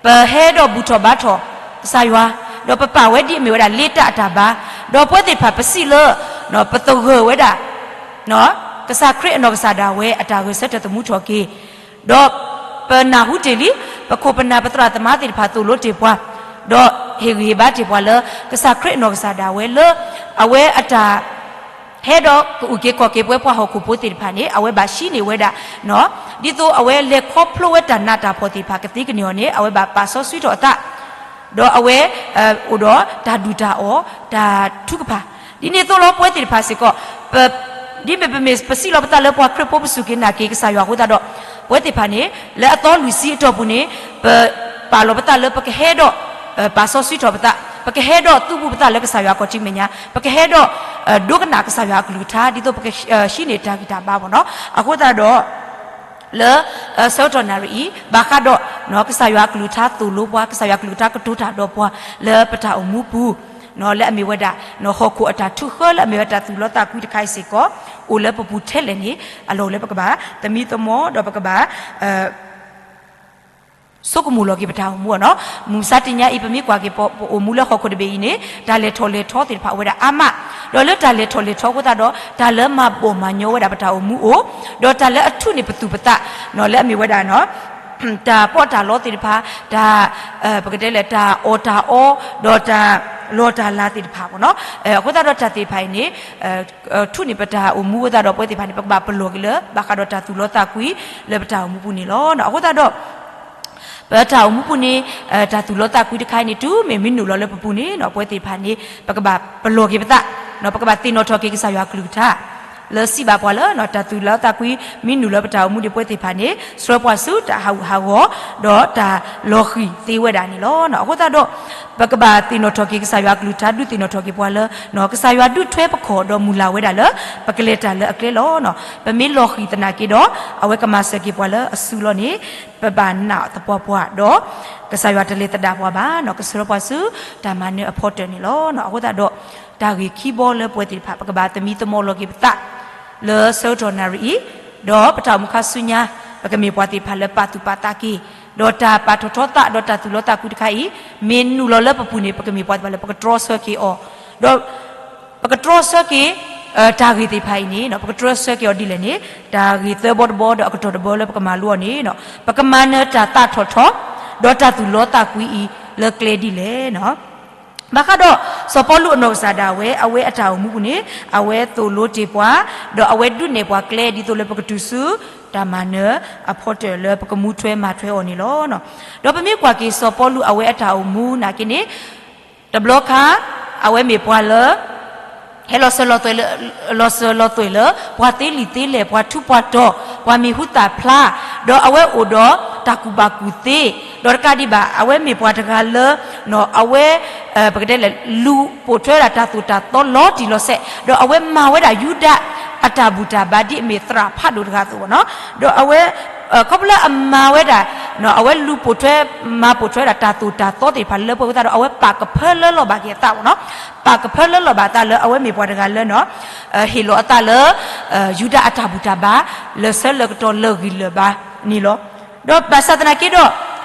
ပဟဲဒီးဘူၣ်ထီၣ်ဘါထီၣ်ကစၢ်ယွၤ, ဒီးပပာ်ဝဲဒ်အမ့ၢ်ဝဲဒၣ်လ့တၢ်အတၢ်ဘါ, ဒီးပဝဲသ့ၣ်တဖၣ်ပစံးလၢ ပသဂၢၢ်ဝဲဒၣ် ကစၢ်ခရံာ်အနီၢ်ကစၢ်ဒၣ်ဝဲအတၢ်ဂဲၤဆၢထၢၣ်သမူထီၣ်က့ၤ, ဒီးပနၢ်ဟူတ့ၢ်လံ ပခိၣ်ပနၢ်ပသရၣ်သမါသ့ၣ်တဖၣ်သိၣ်လိတ့ၢ်ပှၤ, ဒီးဟ့ၣ်ဂံၢ်ဟ့ၣ်ဘါတ့ၢ်ပှၤလၢ ကစၢ်ခရံာ်အနီၢ်ကစၢ်ဒၣ်ဝဲလၢ အဝဲအတၢ် ဟဲဒီးကအုၣ်က့ၤခီၣ်က့ၤပဝဲပှၤဟီၣ်ခိၣ်ဖိသ့ၣ်တဖၣ်န့ၣ် အဝဲဘၣ်ဟံးန့ၢ်ဝဲဒၣ် ဒ်သိးအဝဲလဲၤခီဖျိဝဲတၢ်နးတၢ်ဖှီၣ်သ့ၣ်တဖၣ်ကသ့ကန့ၢ်အီၤန့ၣ် အဝဲဘၣ်ပာ်စီဆှံထီၣ်အသး, ဒီးအဝဲ အိၣ်ဒီးတၢ်ဒုၣ်တၢ်အီၣ် တၢ်ထုကဖၣ်, ဒ်န့ၣ်အသိးလီၤ ပဝဲသ့ၣ်တဖၣ်စ့ၢ်ကီး ပ ဒ်မ့ၢ်ပမ့ၢ်ပစံးလီၤပသးလၢပှၤခရံာ်ဖိပစူၢ်က့ၤနာ်က့ၤကစၢ်ယွၤအဃိသတးဒီး ပဝဲသ့ၣ်တဖၣ်န့ၣ် လၢအသီလွံၢ်ဆံအတီၢ်ပူၤန့ၣ် ပပာ်လီၤပသးလၢပကဟဲဒီး ပာ်စီဆှံထီၣ်ပသး, ပကဟဲဒီးသုးဘူးပသးလၢကစၢ်ယွၤအခီၣ်ထံးမဲာ်ညါ, ပကဟဲဒီး ဒိကနၣ်ကစၢ်ယွၤအကလုၢ်ကထါ ဒ်သိးပကဟံးန့ၢ်တၢ်ဂံၢ်တၢ်ဘါဘၣ်နီၤ. အဃိသတးဒီး လၢ ဆၢကတီၢ်နၣ်ရံၣ်အံၤ ဘၣ်ဃးဒီး ကစၢ်ယွၤအကလုၢ်ကထါသိၣ်လိပှၤ, ကစၢ်ယွၤအကလုၢ်ကထါကတိၤတၢ်ဒီးပှၤ လၢပတၢ်အိၣ်မူပူၤ လၢအမ့ၢ်ဝဲဒၣ် ဟီၣ်ခိၣ်အတၢ်ထုးဃၢ လၢအမ့ၢ်ဝဲတၢ်သူၣ်လီသးကွံတခါအံၤစ့ၢ်ကီး အိၣ်လၢပပူၤထဲလဲၣ်န့ၣ် အလီၢ်အိၣ်လၢပကဘၣ် သမံသမိးဒီးပကဘၣ် ဆိကမိၣ်လီၤက့ၤပတၢ်အိၣ်မူအီၤနီၤ. မုၢ်မဆါတနံၤအံၤ ပမ့ၢ်ကွၢ်က့ၤပအိၣ်မူလၢဟီၣ်ခိၣ်တဘ့ၣ်အံၤန့ၣ် တၢ်လဲၤထီၣ်လဲၤထီသ့ၣ်တဖၣ်အိၣ်ဝဲဒၣ်အါမး, ဒီးလၢတၢ်လဲၤထီၣ်လဲၤထီအဃိသတးဒီး တၢ်လၢမၤဘီၣ်မၤညီဝဲဒၣ်ပတၢ်အိၣ်မူအိၣ်, ဒီးတၢ်လၢအထုးန့ၢ်ပသူၣ်ပသး လၢအမ့ၢ်ဝဲဒၣ် တၢ်ပီးတၢ်လီသ့ၣ်တဖၣ်, တၢ် ပကတဲလဲၣ် တၢ်အီၣ်တၢ်အီ, ဒီးတၢ်လီၢ်တၢ်လၤသ့ၣ်တဖၣ်ဘၣ်နီၤ. အဃိသတးဒီးတၢ်သ့ၣ်တဖၣ်အံၤန့ၣ် ထုးန့ၢ်ပတၢ်အိၣ်မူအဃိသတးဒီး ပဝဲသ့ၣ်တဖၣ်န့ၣ် ပကဘၣ်ပလီၢ်က့ၤလၢ ဘၣ်ဃးဒီးတၢ်သူၣ်လီသးကွံလၢပတၢ်အိၣ်မူပူၤန့ၣ်လီၤ. အဃိသတးဒီး ပတၢ်အိၣ်မူပူၤန့ၣ် တၢ်သူၣ်လီသးကွံတခါအံၤန့ၣ် တုၤမ့ၢ်မ့ၢ်နုာ်လီၤလၢပပူၤန့ၣ် ပဝဲသ့ၣ်တဖၣ်န့ၣ် ပကဘၣ်ပလီၢ်က့ၤပသး, ပကဘၣ်သ့ၣ်နီၣ်ထီၣ်က့ၤကစၢ်ယွၤအကလုၢ်ကထါ လၢစံးဘၣ်ပှၤလၢ တၢ်သူၣ်လီသးကွံ မ့ၢ်နုာ်လၢပတၢ်အိၣ်မူဒီး ပဝဲသ့ၣ်တဖၣ်န့ၣ် ဆှၢပှၤဆူတၢ်ဟးဂူာ်ဟးဂီၤ ဒီးတၢ်လီၤဃံၤသ့ဝဲဒၣ်န့ၣ်လီၤ. အဃိသတးဒီး ပကဘၣ်သ့ၣ်နီၣ်ထီၣ်က့ၤကစၢ်ယွၤအကလုၢ်ကထါ ဒုးသ့ၣ်နီၣ်ထီၣ်က့ၤပှၤလၢ ကစၢ်ယွၤဒုးထွဲပခီၣ်ဒီးမုၢ်လၢ်ဝဲဒၣ်လၢ ပကလဲၤတၢ်လၢအကျဲလီၤ. ပမ့ၢ်လီၤဃံၤသနာ်က့ဒီး အဝဲကမၤစၢၤက့ၤပှၤလၢအစုလီၤန့ၣ် ပဘၣ်နာ်သပှၢ်ပှၢ်ဒီး ကစၢ်ယွၤတလဲၤသဒၣ်ပှၤဘၣ်နီၤ, ကဆှၢပှၤဆူတၢ်မၤနၢၤအဖီတၢၢ်န့ၣ်လီၤ. အဃိသတးဒီး တၢ်ဂ့ၢ်ခံဘီလၢပဝဲသ့ၣ်တဖၣ် ပကဘၣ်သမံသမိးလီၤက့ၤပသး လၢဆၢကတီၢ်နၣ်ရံၣ်အံၤ, ဒီးပတၢ်အိၣ်မူခါဆူညါ ပကမ့ၢ်ပှၤသ့ၣ်တဖၣ်လၢပာ်သူၣ်ပာ်သးက့ၤ, ဒီးတၢ်ပာ်ထီၣ်ထီသး ဒီးတၢ်သူၣ်လီသးကွံတခါအံၤ မ့ၢ်နုာ်လီၤလၢပပူၤန့ၣ် ပကမ့ၢ်ပှၤသ့ၣ်တဖၣ်လၢပကတြီဆၢက့ၤအီၤ, ဒီး ပကတြီဆၢက့ၤ တၢ်ဂ့ၢ်သ့ၣ်တဖၣ်အံၤန့ၣ် ပကတြီဆၢက့ၤအီၤဒ်လဲၣ်န့ၣ် တၢ်ဂ့ၢ်သၢဘီတဘီဒီးအကတီၢ်တဘီလၢပကမၤလိအီၤန့ၣ် ပကမၤနၢၤတၢ်သးထီၣ်ထီ ဒီးတၢ်သူၣ်လီသးကွံအံၤလၢကျဲဒ်လဲၣ်. ဘၣ်ဃးဒီး စီၤပီလူးအနီၢ်ကစၢ်ဒၣ်ဝဲ အဝဲအတၢ်အိၣ်မူပူၤန့ၣ် အဝဲသိၣ်လိတ့ၢ်ပှၤ ဒီးအဝဲဒုးနဲၣ်ပှၤကျဲ ဒ်သိးလၢပကတုၤဆူ တၢ်မၤနၢၤအဖီတၢၢ်လၢပကမူထွဲမၤထွဲအီၤန့ၣ်လီၤ. ဒီးပမ့ၢ်ကွၢ်က့ၤစီၤပီလူးအဝဲအတၢ်အိၣ်မူနာ်က့န့ၣ် တဘျီခါ အဝဲမ့ၢ်ပှၤလၢ ဟဲလီၤစၢၤလီၤသွဲၣ်လၢ လီၤစၢၤလီၤသွဲၣ်လၢ ပှၤသ့လံာ်သ့လဲၢ်, ပှၤထူးပှၤတီၤ, ပှၤမံၤဟူသၣ်ဖျါ, ဒီးအဝဲအိၣ်ဒီးတၢ်ကူၣ်ဘၣ်ကူၣ်သ့, ဒီးတကးဒံးဘၣ် အဝဲမ့ၢ်ပှၤတဂၤလၢ အဝဲ ပကတဲလဲၣ် လူၤပိာ်ထွဲဝဲဒၣ်တၢ်သိၣ်တၢ်သီလီၤတံၢ်လီၤဆဲး, ဒီးအဝဲမၤဝဲဒၣ်ယူဒၤအတၢ်ဘူၣ်တၢ်ဘါ ဒ်အမ့ၢ်သရၣ်ဖးဒိၣ်တဂၤအသိးဘၣ်နီၤ. ဒီးအဝဲ ခီဖျိလၢအမၤဝဲဒၣ် အဝဲလူၤပိာ်ထွဲ မၤပိာ်ထွဲဝဲဒၣ်တၢ်သိၣ်တၢ်သီသ့ၣ်တဖၣ်လၢပှဲၤအဃိသတးဒီး အဝဲပာ်ကဖၢလၢလီၤဘၣ်က့ၤအသးဘၣ်နီၤ. ပာ်ကဖၢလၢလီၤဘၣ်အသးလၢအဝဲမ့ၢ်ပှၤတဂၤလၢ ဟ့ၣ်လီၤအသးလၢ ယူဒၤအတၢ်ဘူၣ်တၢ်ဘါ လၢာ်ဆၢလၢာ်ကတီၤလၢာ်ဂံၢ်လၢာ်ဘါန့ၣ်လီၤ. ဒီးဘၣ်ဆၣ်သနာ်က့ဒီး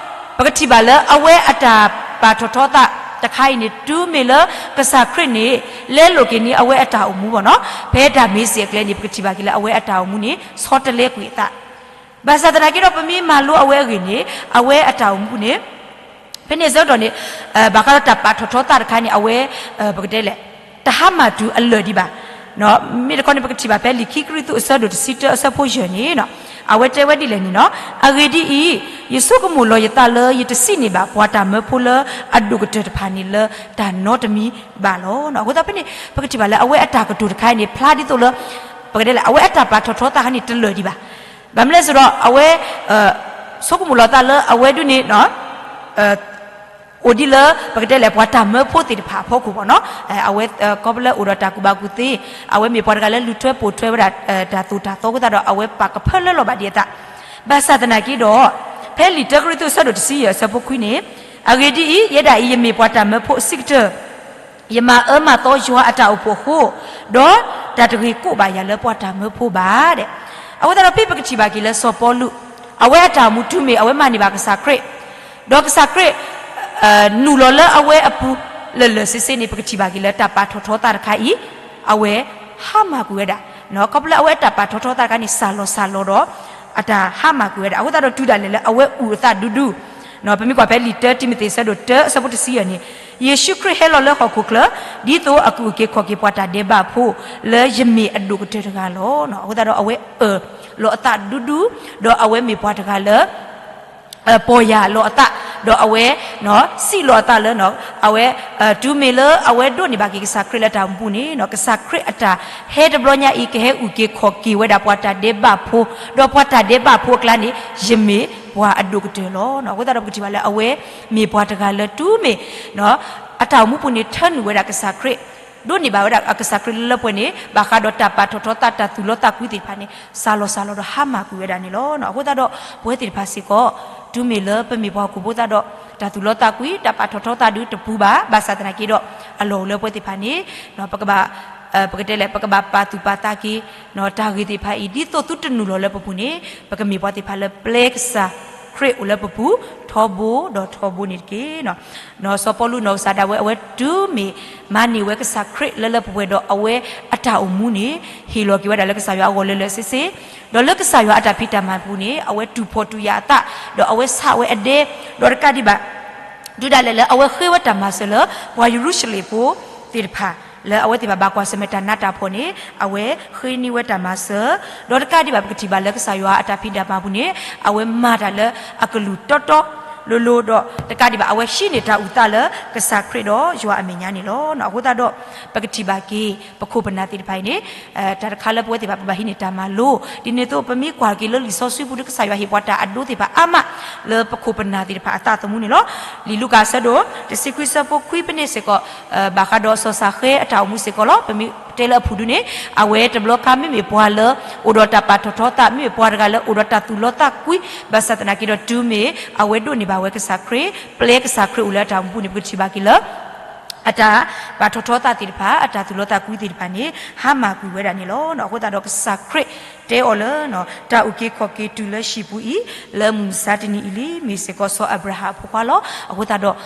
ပကထံၣ်ဘၣ်လၢအဝဲအတၢ်ပာ်ထီၣ်ထီသးတခါအံၤန့ၣ် တုၤမ့ၢ်လၢကစၢ်ခရံာ်န့ၣ် လဲလိာ်က့ၤန့ၢ်အဝဲအတၢ်အိၣ်မူဘၣ်နီၤ. ဖဲတၢ်မ့ၢ်စ့ၢ်အကျဲန့ၣ် ပကထံၣ်ဘၣ်က့ၤလၢအဝဲအတၢ်အိၣ်မူန့ၣ် ဆီတလဲကွံာ်အသး ဘၣ်ဆၣ်သနာ်က့ဒီး ပမ့ၢ်မၤလိအဝဲအဂ့ၢ်န့ၣ် အဝဲအတၢ်အိၣ်မူန့ၣ် ဖဲန့ၣ်အဆၢကတီၢ်န့ၣ် ဘၣ်ဃးဒီးတၢ်ပာ်ထီၣ်ထီသးတခါန့ၣ် အဝဲ ပကတဲလဲၣ် တဟါမၢ်တုၤအလၢာ်ဒံးဘၣ်. မ့ၢ်တခီန့ၣ် ပကထံၣ်ဘၣ်ဖဲလံာ်ခံကရံၣ်သူးအဆၢဒိၣ်တဆံတၢအဆၢဖိယဲၢ်န့ၣ် အဝဲတဲဝဲဒ်လဲၣ်န့ၣ်နီၤ, အဂ့ၢ်ဒ်အံၤ, ယဆိကမိၣ်လီၤယသးလၢယတစံးန့ၢ်ဘၣ်ပှၤတၢ်မၢဖိလၢအဒိၣ်ကတၢၢ်တဖၣ်န့ၣ်လၢတၢ်နီတမံၤဘၣ်လီၤ. အဃိသတးဖဲန့ၣ် ပကထံၣ်ဘၣ်လၢအဝဲအတၢ်ကတိၤတခါအံၤန့ၣ် ဖျါဒ်သိးလၢ ပကတဲလဲၣ် အဝဲအတၢ်ပာ်ထီၣ်ထီသးခါန့ၣ် တလၢာ်ဒံးဘၣ်. ဘၣ်မနုၤလဲၣ်ဆိုတော့ အဝဲ ဆိကမိၣ်လီၤသးလၢအဝဲဒၣ်န့ၣ် အိၣ်ဒ်လၢ ပကတဲလဲၣ် ပှၤတၢ်မၢဖိသ့ၣ်တဖၣ်အဖီခိၣ်ဘၣ်နီၤ. အဝဲ ခီဖျိလၢအိၣ်ဒီးတၢ်ကူၣ်ဘၣ်ကူၣ်သ့, အဝဲမ့ၢ်ပှၤတဂၤလၢလူၤထွဲပိာ်ထွဲဝဲဒၣ် တၢ်သိၣ်တၢ်သီအဃိသတးဒီး အဝဲပာ်ကဖၢလၢလီၤဘၣ်ဒံးအသး. ဘၣ်ဆၣ်သနာ်က့ဒီး ဖဲလံာ်တၢကရံၣ်သူးအဆၢဒိၣ်တဆံယဲၢ်အဆၢဖိခွံန့ၣ်, အဂ့ၢ်ဒ်အံၤ, ယဲဒၣ်အံၤ ယမ့ၢ်ပှၤတၢ်မၢဖိအဆံးကတၢၢ် ယမၤအၢမၤသီယွၤအတၢ်အိၣ်ဖှိၣ်အဃိ, ဒီးတၢ်တဂ့ၤကိးဘၣ်ယၤလၢပှၤတၢ်မၢဖိဘၣ်ဒဲး. အဃိသတးဒီးဖဲပကထံၣ်ဘၣ်က့ၤလၢစီၤပီလူး, အဝဲအတၢ်အိၣ်မူတုၤမ့ၢ်အဝဲမၤန့ၢ်ဘၣ်ကစၢ်ခရံာ်, ဒီးကစၢ်ခရံာ် နုာ်လီၤလၢအဝဲအပူၤလၢာ်လၢာ်ဆ့ဆ့န့ၣ် ပကထံၣ်ဘၣ်က့ၤလၢတၢ်ပာ်ထီၣ်ထီသးတခါအံၤ, အဝဲဟါမၢ်ကွံာ်ဝဲဒၣ်. ခီဖျိလၢအဝဲအတၢ်ပာ်ထီၣ်ထီသးတခါန့ၣ် စၢ်လီၤစၢ်လီၤဒီး အတၢ်ဟါမၢ်ကွံာ်ဝဲဒၣ်. အဃိသတးဒီးတုၤဒၣ်လဲာ်လၢအဝဲအုၣ်အသးဒူဒူ ပမ့ၢ်ကွၢ်ဖဲလံာ်တၢတံၤမသ့းအဆၢဒိၣ်တၢအဆၢဖိတဆံယဲၢ်န့ၣ်, ယ့ၣ်ၡူးခရံာ်ဟဲလီၤလၢဟီၣ်ခိၣ်ချၢ, ဒ်သိးအကအုၣ်က့ၤခီၣ်က့ၤပှၤတၢ်ဒဲးဘးဖိ လၢယမ့ၢ်အဒိၣ်ကတၢၢ်တဂၤလီၤ. အဃိသတးဒီး အဝဲအၢၣ်လီၤအသးဒူဒူ, ဒီးအဝဲမ့ၢ်ပှၤတဂၤလၢ ပီၢ်ယၢ်လီၤအသး, ဒီးအဝဲ စံးလီၤအသးလၢ အဝဲ တုၤမ့ၢ်လၢအဝဲဒိးန့ၢ်ဘၣ်က့ၤကစၢ်ခရံာ်လၢတၢ်အိၣ်မူပူၤန့ၣ် ကစၢ်ခရံာ်အတၢ်ဟဲတဘျီညါအံၤ ကဟဲအုၣ်က့ၤခီၣ်က့ၤဝဲဒၣ်ပှၤတၢ်ဒဲးဘးဖိ, ဒီးပှၤတၢ်ဒဲးဘးဖိအကျါန့ၣ် ယမ့ၢ်ပှၤအဒိၣ်ကတၢၢ်လီၤ. အဃိသတးဒီးပကထံၣ်ဘၣ်လၢအဝဲ မ့ၢ်ပှၤတဂၤလၢတုၤမ့ၢ် အတၢ်အိၣ်မူပူၤန့ၣ် ထၢနုာ်ဝဲဒၣ်ကစၢ်ခရံာ်, ဒိးန့ၢ်ဘၣ်ဝဲဒၣ်အကစၢ်ခရံာ်လၢလၢပှဲၤပှဲၤန့ၣ် ဘၣ်ဃးဒီးတၢ်ပာ်ထီၣ်ထီသး တၢ်သူၣ်လီသးကွံသ့ၣ်တဖၣ်န့ၣ် စၢ်လီၤစၢ်လီၤဒီးဟါမၢ်ကွံာ်ဝဲဒၣ်န့ၣ်လီၤ. အဃိသတးဒီး ပဝဲသ့ၣ်တဖၣ်စ့ၢ်ကီး တုၤမ့ၢ်လၢပမ့ၢ်ပှၤဟီၣ်ခိၣ်ဖိသတးဒီး တၢ်သူၣ်လီသးကွံ တၢ်ပာ်ထီၣ်ထီသးဒုးတပူၤဘၣ်. ဘၣ်ဆၣ်သနာ်က့ဒီး အလီၢ်အိၣ်လၢပဝဲသ့ၣ်တဖၣ်န့ၣ် ပကဘၣ် ပကတဲလဲၣ် ပကဘၣ်ပာ်သူၣ်ပာ်သးက့ၤ တၢ်ဂ့ၢ်သ့ၣ်တဖၣ်အံၤ ဒ်သိးသုတနုာ်လီၤလၢပပူၤန့ၣ် ပကမ့ၢ်ပှၤသ့ၣ်တဖၣ်လၢပျဲကစၢ်ခရံာ်အိၣ်လၢပပူၤ ထီဘိဒီးထီဘိန့ၣ်တက့ၢ်. စီၤပီလူးနီၢ်ကစၢ်ဒၣ်ဝဲ အဝဲတုၤမ့ၢ်မၤန့ၢ်ဝဲကစၢ်ခရံာ်လၢလၢပှဲၤပှဲၤဒီး အဝဲအတၢ်အိၣ်မူန့ၣ် ဟ့ၣ်လီၤက့ၤဝဲဒၣ်လၢကစၢ်ယွၤအဂီၢ်လၢလၢဆ့ဆ့, ဒီးလၢကစၢ်ယွၤအတၢ်ဖံးတၢ်မၤပူၤန့ၣ် အဝဲတူၢ်ဖှီၣ်တူၢ်ယာ်အသး ဒီးအဝဲဆးဝဲအဒဲ ဒီးတကးဒံးဘၣ် တုၤဒၣ်လဲာ်လၢအဝဲဃ့ဝဲတၢ်မၤစၢၤလၢ ပှၤယရူၤၡလ့ၣ်ဖိသ့ၣ်တဖၣ် လၢအဝဲသ့ၣ်တဖၣ်ဘၣ်ကွၢ်ဆၢၣ်မဲာ်တၢ်နးတၢ်ဖှီၣ်န့ၣ် အဝဲဃ့န့ၢ်ဝဲတၢ်မၤစၢၤ, ဒီးတကးဒံးဘၣ် ပကထံၣ်ဘၣ်လၢကစၢ်ယွၤအတၢ်ဖံးတၢ်မၤပူၤန့ၣ် အဝဲမၤတၢ်လၢအကလုၢ်တီတီလိၤလိၤဒီး တကးဒံးဘၣ် အဝဲဟံးန့ၢ်တၢ်အုၣ်သးလၢကစၢ်ခရံာ်ဒီးယွၤအမဲာ်ညါန့ၣ်လီၤ. အဃိသတးဒီး ပကထံၣ်ဘၣ်က့ၤ ပခိၣ်ပနၢ်သ့ၣ်တဖၣ်အံၤန့ၣ် တၢ်တခါလၢပဝဲသ့ၣ်တဖၣ် ပဘၣ်ဟံးန့ၢ်တၢ်မၤလိ, ဒ်န့ၣ်အသိး ပမ့ၢ်ကွၢ်က့ၤလၢလံာ်စီဆှံပူၤဒီး ကစၢ်ယွၤဟ့ၣ်ပှၤတၢ်အဒိသ့ၣ်တဖၣ်အါမး လၢပခိၣ်ပနၢ်သ့ၣ်တဖၣ်အသးသမူန့ၣ်လီၤ. လံာ်လူၤကၣ်အဆၢဒိၣ် တဆံခွံဆၢဖိခွံဖဲန့ၣ်စ့ၢ်ကီး ဘၣ်ဃးဒီးစီၤၡၤဃဲအတၢ်အိၣ်မူစ့ၢ်ကီးလီၤ. ပမ့ၢ်တဲလၢအဖုၣ်ဒုန့ၣ် အဝဲတဘျီခါမ့မ့ၢ်ပှၤလၢ အိၣ်ဒီးတၢ်ပာ်ထီၣ်ထီသး မ့မ့ၢ်ပှၤတဂၤလၢအိၣ်ဒီးတၢ်သူၣ်လီသးကွံ, ဘၣ်ဆၣ်သနာ်က့ဒီးတုၤမ့ၢ် အဝဲဒိးန့ၢ်ဘၣ်ဝဲကစၢ်ခရံာ် ပျဲကစၢ်ခရံာ်အိၣ်လၢအတၢ်အိၣ်မူပူၤန့ၣ် ပကထံၣ်ဘၣ်က့ၤလၢ အတၢ်ပာ်ထီၣ်ထီသးသ့ၣ်တဖၣ် အတၢ်သူၣ်လီသးကွံသ့ၣ်တဖၣ်န့ၣ် ဟါမၢ်ကွံာ်ဝဲဒၣ်န့ၣ်လီၤ. အဃိသတးဒီးကစၢ်ခရံာ်တဲအီၤလၢ တၢ်အုၣ်က့ၤခီၣ်က့ၤတုၤလၢဟံၣ်ပူၤအံၤ လၢမုၢ်မဆါတနံၤအံၤလံ မ့ၢ်စ့ၢ်ကီးစီၤအၤဘြၤဟၣ်အဖိခွါလီၤ. အဃိသတးဒီး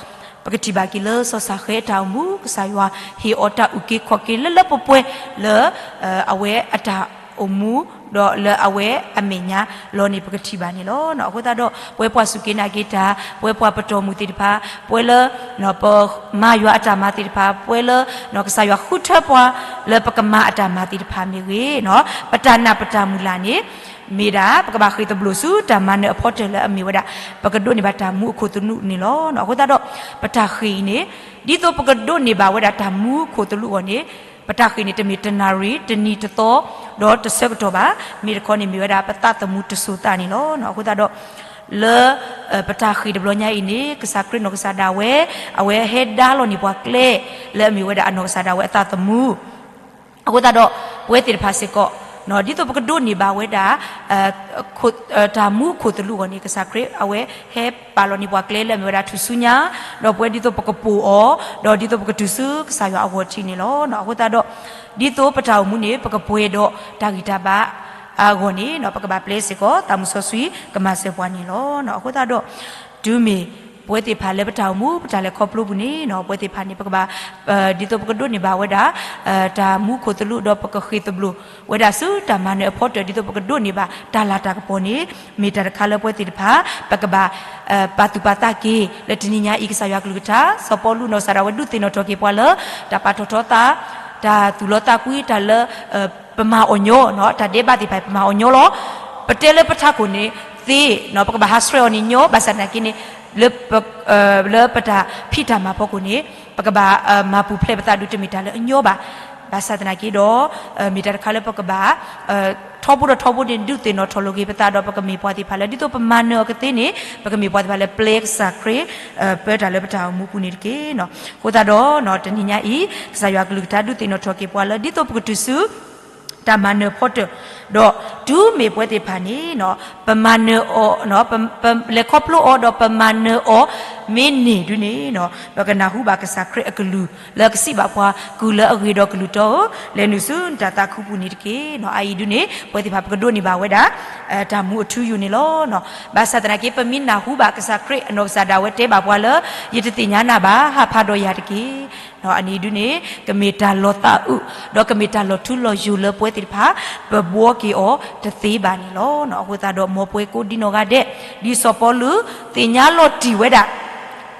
ပကထံၣ်ဘၣ်က့ၤလၢစီၤၡၤဃဲအတၢ်အိၣ်မူ ကစၢ်ယွၤဟ့ၣ်အီၤတၢ်အုၣ်က့ၤခီၣ်က့ၤလၢလၢပှဲၤပှဲၤလၢ အဝဲအတၢ်အိၣ်မူ ဒီးလၢအဝဲအမဲာ်ညါလီၤန့ၣ် ပကထံၣ်ဘၣ်န့ၣ်လီၤ. အဃိသတးဒီး ပဝဲပှၤစူၢ်က့ၤနာ်က့ၤတၢ် ပဝဲပှၤပတီၢ်မုၢ်သ့ၣ်တဖၣ် ပဝဲလၢ ပမၤယွၤအတၢ်မၤသ့ၣ်တဖၣ် ပဝဲလၢ ကစၢ်ယွၤဃုထၢပှၤလၢပကမၤအတၢ်မၤသ့ၣ်တဖၣ်မ့ၢ်ဂ့ၤ ပတၢ်နာ်ပတၢ်မုၢ်လၢ်န့ၣ် မ့ၢ်ဒၣ် ပကဘၣ်ဃ့ၢ်သဘျိၣ်ဆူတၢ်မၤနၢၤအဖီတၢၢ်လၢအမ့ၢ်ဝဲဒၣ် ပကဒိးန့ၢ်ဘၣ်တၢ်မူအခိၣ်သလုးန့ၣ်လီၤ. အဃိသတးဒီး ပတၢ်ဃ့ၢ်အံၤန့ၣ် ဒ်သိးပကဒိးန့ၢ်ဘၣ်ဝဲဒၣ်တၢ်မူခိၣ်သလုးအဂီၢ်န့ၣ် ပတၢ်ဃ့ၢ်န့ၣ် တမ့ၢ်တနၣ်ရံၣ် တနံၤတသီ ဒီးတဆၢကတီၢ်ဘၣ်. မ့ၢ်တခီန့ၣ်မ့ၢ်ဝဲဒၣ်ပသးသမူတစိၤသးန့ၣ်လီၤ. အဃိသတးဒီး လၢ ပတၢ်ဃ့ၢ်တဘျီညါအံၤန့ၣ် ကစၢ်ခရံာ်အနီၢ်ကစၢ်ဒၣ်ဝဲ အဝဲဟဲဒါလီၤန့ၢ်ပှၤကျဲ လၢအမ့ၢ်ဝဲဒၣ်အနီၢ်ကစၢ်ဒၣ်ဝဲအသးသမူ အဃိသတးဒီး ပဝဲသ့ၣ်တဖၣ်စ့ၢ်ကီး ဒ်သိးပကဒိးန့ၢ်ဘၣ်ဝဲဒၣ် တၢ်မူခိၣ်သလုးအဂီၢ်န့ၣ် ကစၢ်ခရံာ်အဝဲဟဲပာ်လီၤန့ၢ်ပှၤကျဲလၢအမ့ၢ်ဝဲဒၣ်ထူၣ်စုညါ, ဒီးပဝဲဒ်သိးပကပိာ်အီၤ, ဒီးဒ်သိးပကတုၤဆူကစၢ်ယွၤအဂီၢ်ထံးန့ၣ်လီၤ. အဃိသတးဒီး ဒ်သိးပတၢ်အိၣ်မူန့ၣ် ပကပှဲၤဒီးတၢ်ဂံၢ်တၢ်ဘါအဂီၢ်န့ၣ် ပကဘၣ်ပျဲစ့ၢ်ကီး သးမုၢ်စီဆှံကမၤစၢၤပှၤန့ၣ်လီၤ. အဃိသတးဒီး တုၤမ့ၢ် ပဝဲသ့ၣ်တဖၣ်လၢပတၢ်အိၣ်မူ ပတၢ်လဲၤခီဖျိပူၤန့ၣ် ပဝဲသ့ၣ်တဖၣ်န့ၣ် ပကဘၣ် ဒ်သိးပကဒိးန့ၢ်ဘၣ်ဝဲဒၣ် တၢ်မူခိၣ်သလုး ဒီးပကဃ့ၢ်သဘျိၣ်ဝဲဒၣ်ဆူတၢ်မၤနၢၤအဖီတၢၢ် ဒ်သိးပကဒိးန့ၢ်ဘၣ်တၢ်လၤတၢ်ကပီၤန့ၣ် မ့ၢ်တၢ်တခါလၢပဝဲသ့ၣ်တဖၣ် ပကဘၣ် ပာ်သူၣ်ပာ်သးက့ၤ လၢတနံၤညါအံၤ ကစၢ်ယွၤကလုၢ်ကထါ စီၤပီလူးနီၢ်ကစၢ်ဒၣ်ဝဲဒုးသ့ၣ်နီၣ်ထီၣ်က့ၤပှၤလၢ တၢ်ပာ်ထီၣ်ထီသး တၢ်သူၣ်လီသးကွံ တၢ်လၢ ပမၤအီၤညီ တၢ်ဒဲးဘးသ့ၣ်တဖၣ် ပမၤအီၤညီလီၤ. ပတဲလၢပထးခိၣ်န့ၣ်သ့ ပကဘၣ်ဟးဆှဲးအီၤန့ၣ်ညီ ဘၣ်ဆၣ်သနာ်က့န့ၣ် လၢ လၢပတၢ်ဖံးတၢ်မၤဖီခိၣ်န့ၣ် ပကဘၣ်မၤပူၤဖျဲးပသးဒီးတမ့ၢ်တၢ်လၢအညီဘၣ်. ဘၣ်ဆၣ်သနာ်က့ဒီး မ့ၢ်တၢ်တခါလၢပကဘၣ် ထီဘိဒီးထီဘိန့ၣ် ဒုးသ့ၣ်နီၣ်ထီၣ်လိာ်က့ၤပသးဒီး ပကမ့ၢ်ပှၤသ့ၣ်တဖၣ်လၢ ဒ်သိးပမၤနၢၤအီၤကသ့န့ၣ် ပကမ့ၢ်ပှၤသ့ၣ်တဖၣ်လၢပျဲကစၢ်ခရံာ် ပၢတၢ်လၢပတၢ်အိၣ်မူပူၤန့ၣ်တက့ၢ်. အဃိသတးဒီး တနံၤညါအံၤ ကစၢ်ယွၤကလုၢ်ကထါဒုးသ့ၣ်နီၣ်ထီၣ်က့ၤပှၤလၢ ဒ်သိးပကတုၤဆူ တၢ်မၤနၢၤဖီတၢၢ်, ဒီးတုၤမ့ၢ်ပဝဲသ့ၣ်တဖၣ်န့ၣ် ပမၤနၢၤအီၤ ပလဲၤခီဖျိအီၤဒီးပမၤနၢၤအီၤ မ့ၢ်န့ၢ်ဒုန့ၣ် ပကနၢ်ဟူဘၣ်ကစၢ်ခရံာ်အကလုၢ် လၢကစံးဘၣ်ပှၤ ကုၢ်လၢအဂ့ၤဒီးကလုၢ်တီဧၢ, လဲၤနုာ်ဆူနတၢ်သးခုပူၤန့ၣ်တက့ၢ်. အအံၤဒုန့ၣ် ပဝဲသ့ၣ်တဖၣ်ပကဒိးန့ၢ်ဘၣ်ဝဲဒၣ် တၢ်မူအထူအယိာ်န့ၣ်လီၤ. ဘၣ်ဆၣ်သနာ်က့ ပမ့ၢ်နၢ်ဟူဘၣ်ကစၢ်ခရံာ်အနီၢ်ကစၢ်ဒၣ်ဝဲတဲဘၣ်ပှၤလၢ ယတသ့ၣ်ညါနၤဘၣ်, ဟးဖးဒီးယၤတက့ၢ်. အန့ၣ်ဒုန့ၣ် ကမ့ၢ်တၢ်လီၤသးအုး ဒီးကမ့ၢ်တၢ်လီၤထူလီၤယိာ်လၢပဝဲသ့ၣ်တဖၣ် ပဘှီက့ၤအီၤတသ့ဘၣ်န့ၣ်လီၤ. အဃိသတးဒီး မ်ပဝဲကိးဒံနီၢ်ဂၤဒဲး ဒ်စီၤပီလူး သ့ၣ်ညါလီၤတံၢ်ဝဲဒၣ်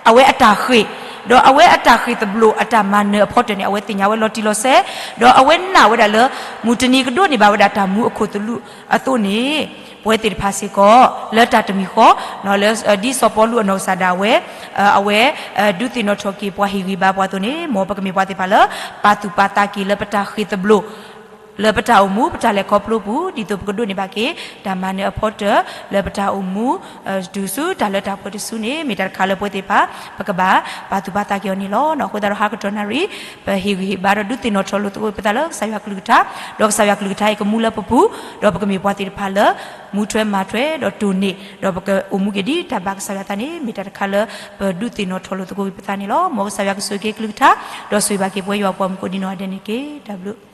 အဝဲအတၢ်ဃ့ၢ်, ဒီးအဝဲအတၢ်ဃ့ၢ်သဘျိၣ်အတၢ်မၤနၢၤအဖီတၢၢ်န့ၣ် အဝဲသ့ၣ်ညါဝဲလီၤတံၢ်လီၤဆဲး, ဒီးအဝဲနာ်ဝဲဒၣ်လၢ မုၢ်တနံၤကဒိးန့ၢ်ဘၣ်ဝဲဒၣ်တၢ်မူအခိၣ်သလုးအသိးန့ၣ် ပဝဲသ့ၣ်တဖၣ်စ့ၢ်ကီး လၢတၢ်တမံၤဃီ ဒ်စီၤပီလူးအနီၢ်ကစၢ်ဒၣ်ဝဲ အဝဲ ဒုးသ့ၣ်နီၣ်ထီၣ်က့ၤပှၤဟ့ၣ်ဂံၢ်ဘါပှၤအသိးန့ၣ် မ်ပကမ့ၢ်ပှၤသ့ၣ်တဖၣ်လၢ ပာ်သူၣ်ပာ်သးက့ၤလၢပတၢ်ဃ့ၢ်သဘျိၣ် လၢပတၢ်အိၣ်မူ ပတၢ်လဲၤခီဖျိပူၤ ဒ်သိးပကဒိးန့ၢ်ဘၣ်က့ၤ တၢ်မၤနၢၤအဖီတၢၢ် လၢပတၢ်အိၣ်မူ တုၤဆူတၢ်လၢတၢ်ပှဲၤတစုန့ၣ် မ့ၢ်တၢ်တခါလၢပဝဲသ့ၣ်တဖၣ် ပကဘၣ်ပာ်သူၣ်ပာ်သးက့ၤအီၤန့ၣ်လီၤ. အဃိသတးဒီး ဟါကတီၢ်နၣ်ရံၣ် ပဟ့ၣ်ဂံၢ်ဟ့ၣ်ဘါဒီးဒုးသ့ၣ်နီၣ်ထီၣ်လိာ်သကိးပသးလၢကစၢ်ယွၤကလုၢ်ကထါ, ဒီးကစၢ်ယွၤကလုၢ်ကထါအံၤကမူလၢပပူၤ, ဒီးပကမ့ၢ်ပှၤသ့ၣ်တဖၣ်လၢ မူထွဲမၤထွဲဒီးတိၢ်န့ၢ် ဒီးပကအိၣ်မူက့ၤဒ်တၢ်ဘၣ်ကစၢ်ယွၤအသးန့ၣ် မ့ၢ်တၢ်တခါလၢပဒုးသ့ၣ်နီၣ်ထီၣ်လိာ်သကိးပသးန့ၣ်လီၤ. မ်ကစၢ်ယွၤကဆိၣ်ဂ့ၤက့ၤကလုၢ်ကထါ ဒီးဆိၣ်ဂ့ၤဘၣ်က့ၤပဝဲယွၤပှၤမုၣ်ကိးဒံနီၢ်ဂၤဒဲးန့ၣ်တက့ၢ်. တၢ်ဘျုး